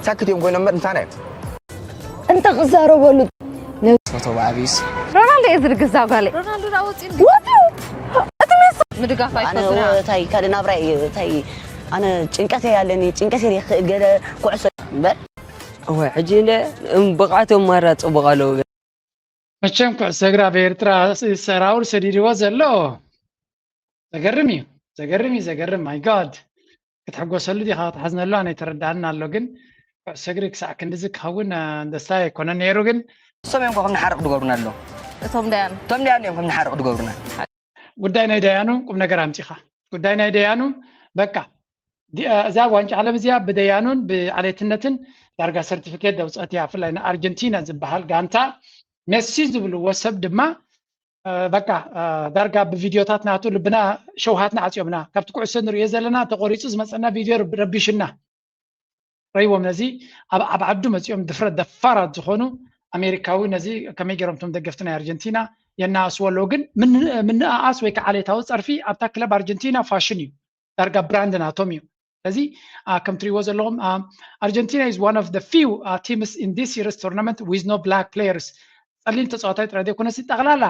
ሳክት እዮም ኮይኖም እምበር ምሳና እዮም። እንተ ክዛረበሉ ፎቶ ብዓብዩስ ሮናልዶ እየ ዝድግዛ ጓለይ ሮናልዶ ዳ ወፂ ምድጋፍ ኣነ ኣይፈቱና እንታይ ካልእ ናብራ እየ እንታይ ኣነ ጭንቀት እየ ኣለኒ ጭንቀት እየ ገለ ኩዕሶ እምበር እወ ሕጂ እንደ ብቕዓቶም ማራ ፅቡቕ ኣለዉ። መቸም ኩዕሶ እግሪ ኣብ ኤርትራ ሰራውር ሰዲድዎ ዘሎ ዘገርም እዩ። ዘገርም እዩ፣ ዘገርም። My God፣ ክትሕጎሰሉ ዲኻ ክትሓዝነሉ ኣነ ይተረዳኣና ኣሎ። ግን ኩዕሶ እግሪ ክሳዕ ክንድዚ ክኸውን ደስታ ኣይኮነን ነይሩ። ግን እሶም እዮም ከም ንሓርቕ ድገብሩና ኣለዉ። እቶም ደያን እቶም ደያን እዮም ከም ንሓርቕ ድገብሩና። ጉዳይ ናይ ደያኑ ቁም ነገር ኣምፂኻ። ጉዳይ ናይ ደያኑ በቃ እዛ ዋንጫ ዓለም እዚኣ ብደያኑን ብዓሌትነትን ዳርጋ ሰርቲፊኬት ደውፀት እያ። ብፍላይ ንኣርጀንቲና ዝበሃል ጋንታ ሜሲ ዝብልዎ ሰብ ድማ በቃ ዳርጋ ብቪድዮታት ናቱ ልብና ሸውሃትና ዓፅዮምና። ካብቲ ኩዕሶ ንሪኦ ዘለና ተቆሪፁ ዝመፀና ቪድዮ ረቢሽና። ረይዎም ነዚ ኣብ ዓዱ መፂኦም ድፍረት ደፋራት ዝኾኑ ኣሜሪካዊ ነዚ ከመይ ገይሮም እቶም ደገፍቲ ናይ ኣርጀንቲና የናኣስዎ ኣለዉ። ግን ምንኣኣስ ወይ ከዓ ዓሌታዊ ፀርፊ ኣብታ ክለብ ኣርጀንቲና ፋሽን እዩ፣ ዳርጋ ብራንድ ናቶም እዩ። ስለዚ ከም ትሪእዎ ዘለኹም ኣርጀንቲና is one of the few teams in this year's tournament with no black players። ፀሊም ተፃዋታይ ጥራይ ዘይኮነሲ ጠቕላላ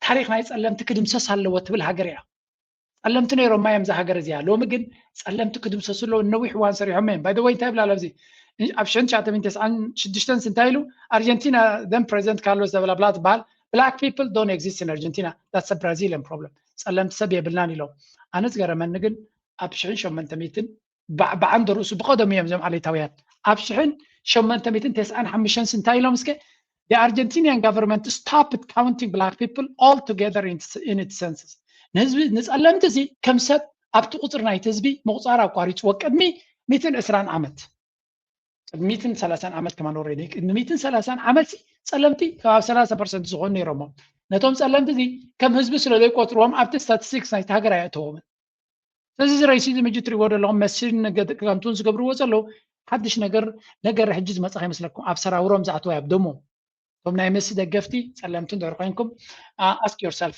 ታሪክ ናይ ፀለምቲ ክድምሰስ ኣለዎ ትብል ሃገር እያ። ፀለምቲ ነይሮማ እዮም እዛ ሃገር እዚኣ። ሎሚ ግን ፀለምቲ ክድምሰሱ ኣለዉ። ነዊሕ እዋን ሰሪሖም እዮም። By the way እንታይ ይብላ ኣብዚ ኣብ ሽሕን ትሽዓተ ሚእትን ተስዓን ሽዱሽተን እንታይ ኢሉ ኣርጀንቲና then ፕሬዚደንት ካርሎስ ዘበላ ብላ ትበሃል black people don't exist in Argentina, that's a Brazilian problem። ፀለምቲ ሰብ የብልናን ኢሎም። ኣነ ዝገረመኒ ግን ኣብ ሽሕን ሸሞንተ ሚእትን ባዕባዕን ደርእሱ ብቐደሙ እዮም እዞም ዓሌታውያን ኣብ ሽሕን ሸሞንተ ሚእትን ተስዓን ሓሙሽተን እንታይ ኢሎም እስከ the Argentinian government stopped counting black people altogether in, in its census። ንህዝቢ ንፀለምቲ እዚ ከም ሰብ ኣብቲ ቁፅሪ ናይቲ ህዝቢ ምቁፃር ኣቋሪፅዎ ቅድሚ ሚእትን ዕስራን ዓመት። ቅድሚ ሚእትን ሰላሳን ዓመት ከማን ወረደ። ቅድሚ ሚእትን ሰላሳን ዓመት ሲ ፀለምቲ ከባቢ ሰላሳ ፐርሰንት ዝኾኑ ነይሮሞ። ነቶም ፀለምቲ እዚ ከም ህዝቢ ስለ ዘይቆፅርዎም ኣብቲ ስታቲስቲክስ ናይቲ ሃገር ኣየእተዎምን። ስለዚ እዚ ሬሲዝም ሕጂ ትሪእዎ ዘለኹም መሲልን ከምቱን ዝገብርዎ ዘለዉ ሓድሽ ነገር ነገር ሕጂ ዝመፀ ከይመስለኩም። ኣብ ሰራውሮም ዝኣተወ ኣብ ደሞም እቶም ናይ መሲ ደገፍቲ ፀለምቲ እንድሕር ኮይንኩም ask yourself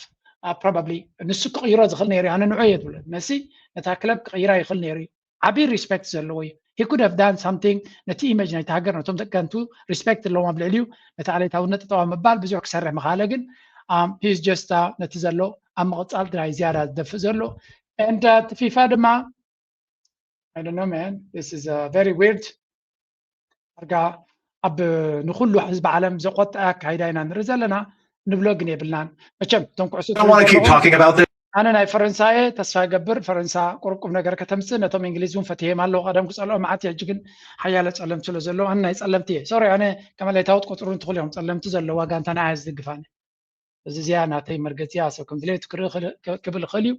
probably ንሱ ክቕይሮ ዝኽእል ነይሩ ኣነ ንዑ እየ ትብሎ። መሲ ነታ ክለብ ክቕይራ ይኽእል ነይሩ እዩ። ዓብዪ ሪስፔክት ዘለዎ እዩ። He could have done something ነቲ ኢሜጅ ናይቲ ሃገር ነቶም ደቀንቱ ሪስፔክት ኣለዎም ኣብ ልዕሊኡ ነቲ ዓሌታውነት ጠጠዋ ምባል ብዙሕ ክሰርሕ ምኻለ ግን he's just ነቲ ዘሎ ኣብ ምቕፃል ጥራይ ዝያዳ ዝደፍእ ዘሎ and እቲ ፊፋ ድማ I don't know man, this is very weird። ዳርጋ ኣብ ንኩሉ ህዝቢ ዓለም ዘቆጠዐ ኣካይዳ ኢና ንርኢ ዘለና። ንብሎ ግን የብልናን። መቸም እቶም ኩዕሶ ኣነ ናይ ፈረንሳየ ተስፋ ይገብር ፈረንሳ ቁሩብ ቁም ነገር ከተምፅእ። ነቶም እንግሊዝ እውን ፈትሄም ኣለዉ። ቀደም ክፀልኦ መዓት እየ፣ ሕጂ ግን ሓያለ ፀለምቲ ስለ ዘለዉ ኣነ ናይ ፀለምቲ እየ። ሶሪ ኣነ ከመላይታዊ ትቆፅሩ እንትኽእሉ እዮም ፀለምቲ ዘለዋ ጋንታ ንዓያ ዝድግፍ ኣነ። እዚ እዚኣ ናተይ መርገፂያ ሰብ ከም ድሌቱ ክብል ይኽእል እዩ።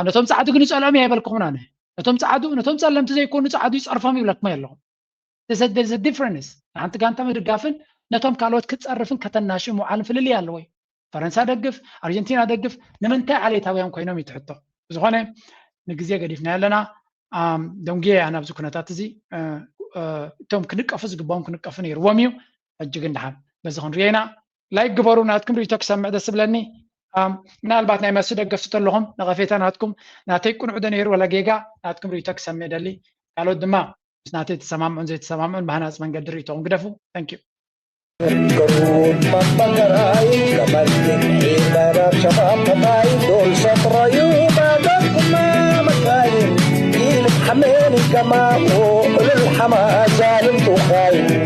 ነቶም ፃዕዱ ግን ይፀልኦም እየ ኣይበልኩኹምን ኣነ። ነቶም ፃዕዱ ነቶም ፀለምቲ ዘይኮኑ ፃዕዱ ይፀርፎም ይብለኩም ኣለኹም። There's a difference። ንሓንቲ ጋንታ ምድጋፍን ነቶም ካልኦት ክትፀርፍን ከተናሽእ ምውዓልን ፍልልይ ኣለዎ እዩ። ፈረንሳ ደግፍ፣ ኣርጀንቲና ደግፍ ንምንታይ ዓሌታውያን ኮይኖም እዩ ትሕቶ። ብዝኾነ ንግዜ ገዲፍና ኣለና። ደንጉየ እያ ናብዚ ኩነታት እዚ። እቶም ክንቀፉ ዝግባኦም ክንቀፉ ነይርዎም እዩ። ሕጂ ግን ደሓን በዚ ክንሪኦ ኢና። ላይክ ግበሩ፣ ናትኩም ሪቶ ክሰምዕ ደስ ዝብለኒ። ምናልባት ናይ መሲ ደገፍቲ ተለኹም ነቐፌታ ናትኩም ናተይ ቅኑዕ ዶ ነይሩ ወላ ጌጋ ናትኩም ሪቶ ክሰምዕ ደሊ። ካልኦት ድማ ምስ ናተይ ተሰማምዑን ዘይተሰማምዑን ብሃናፂ መንገዲ ሪቶኹም ግደፉ። Thank you.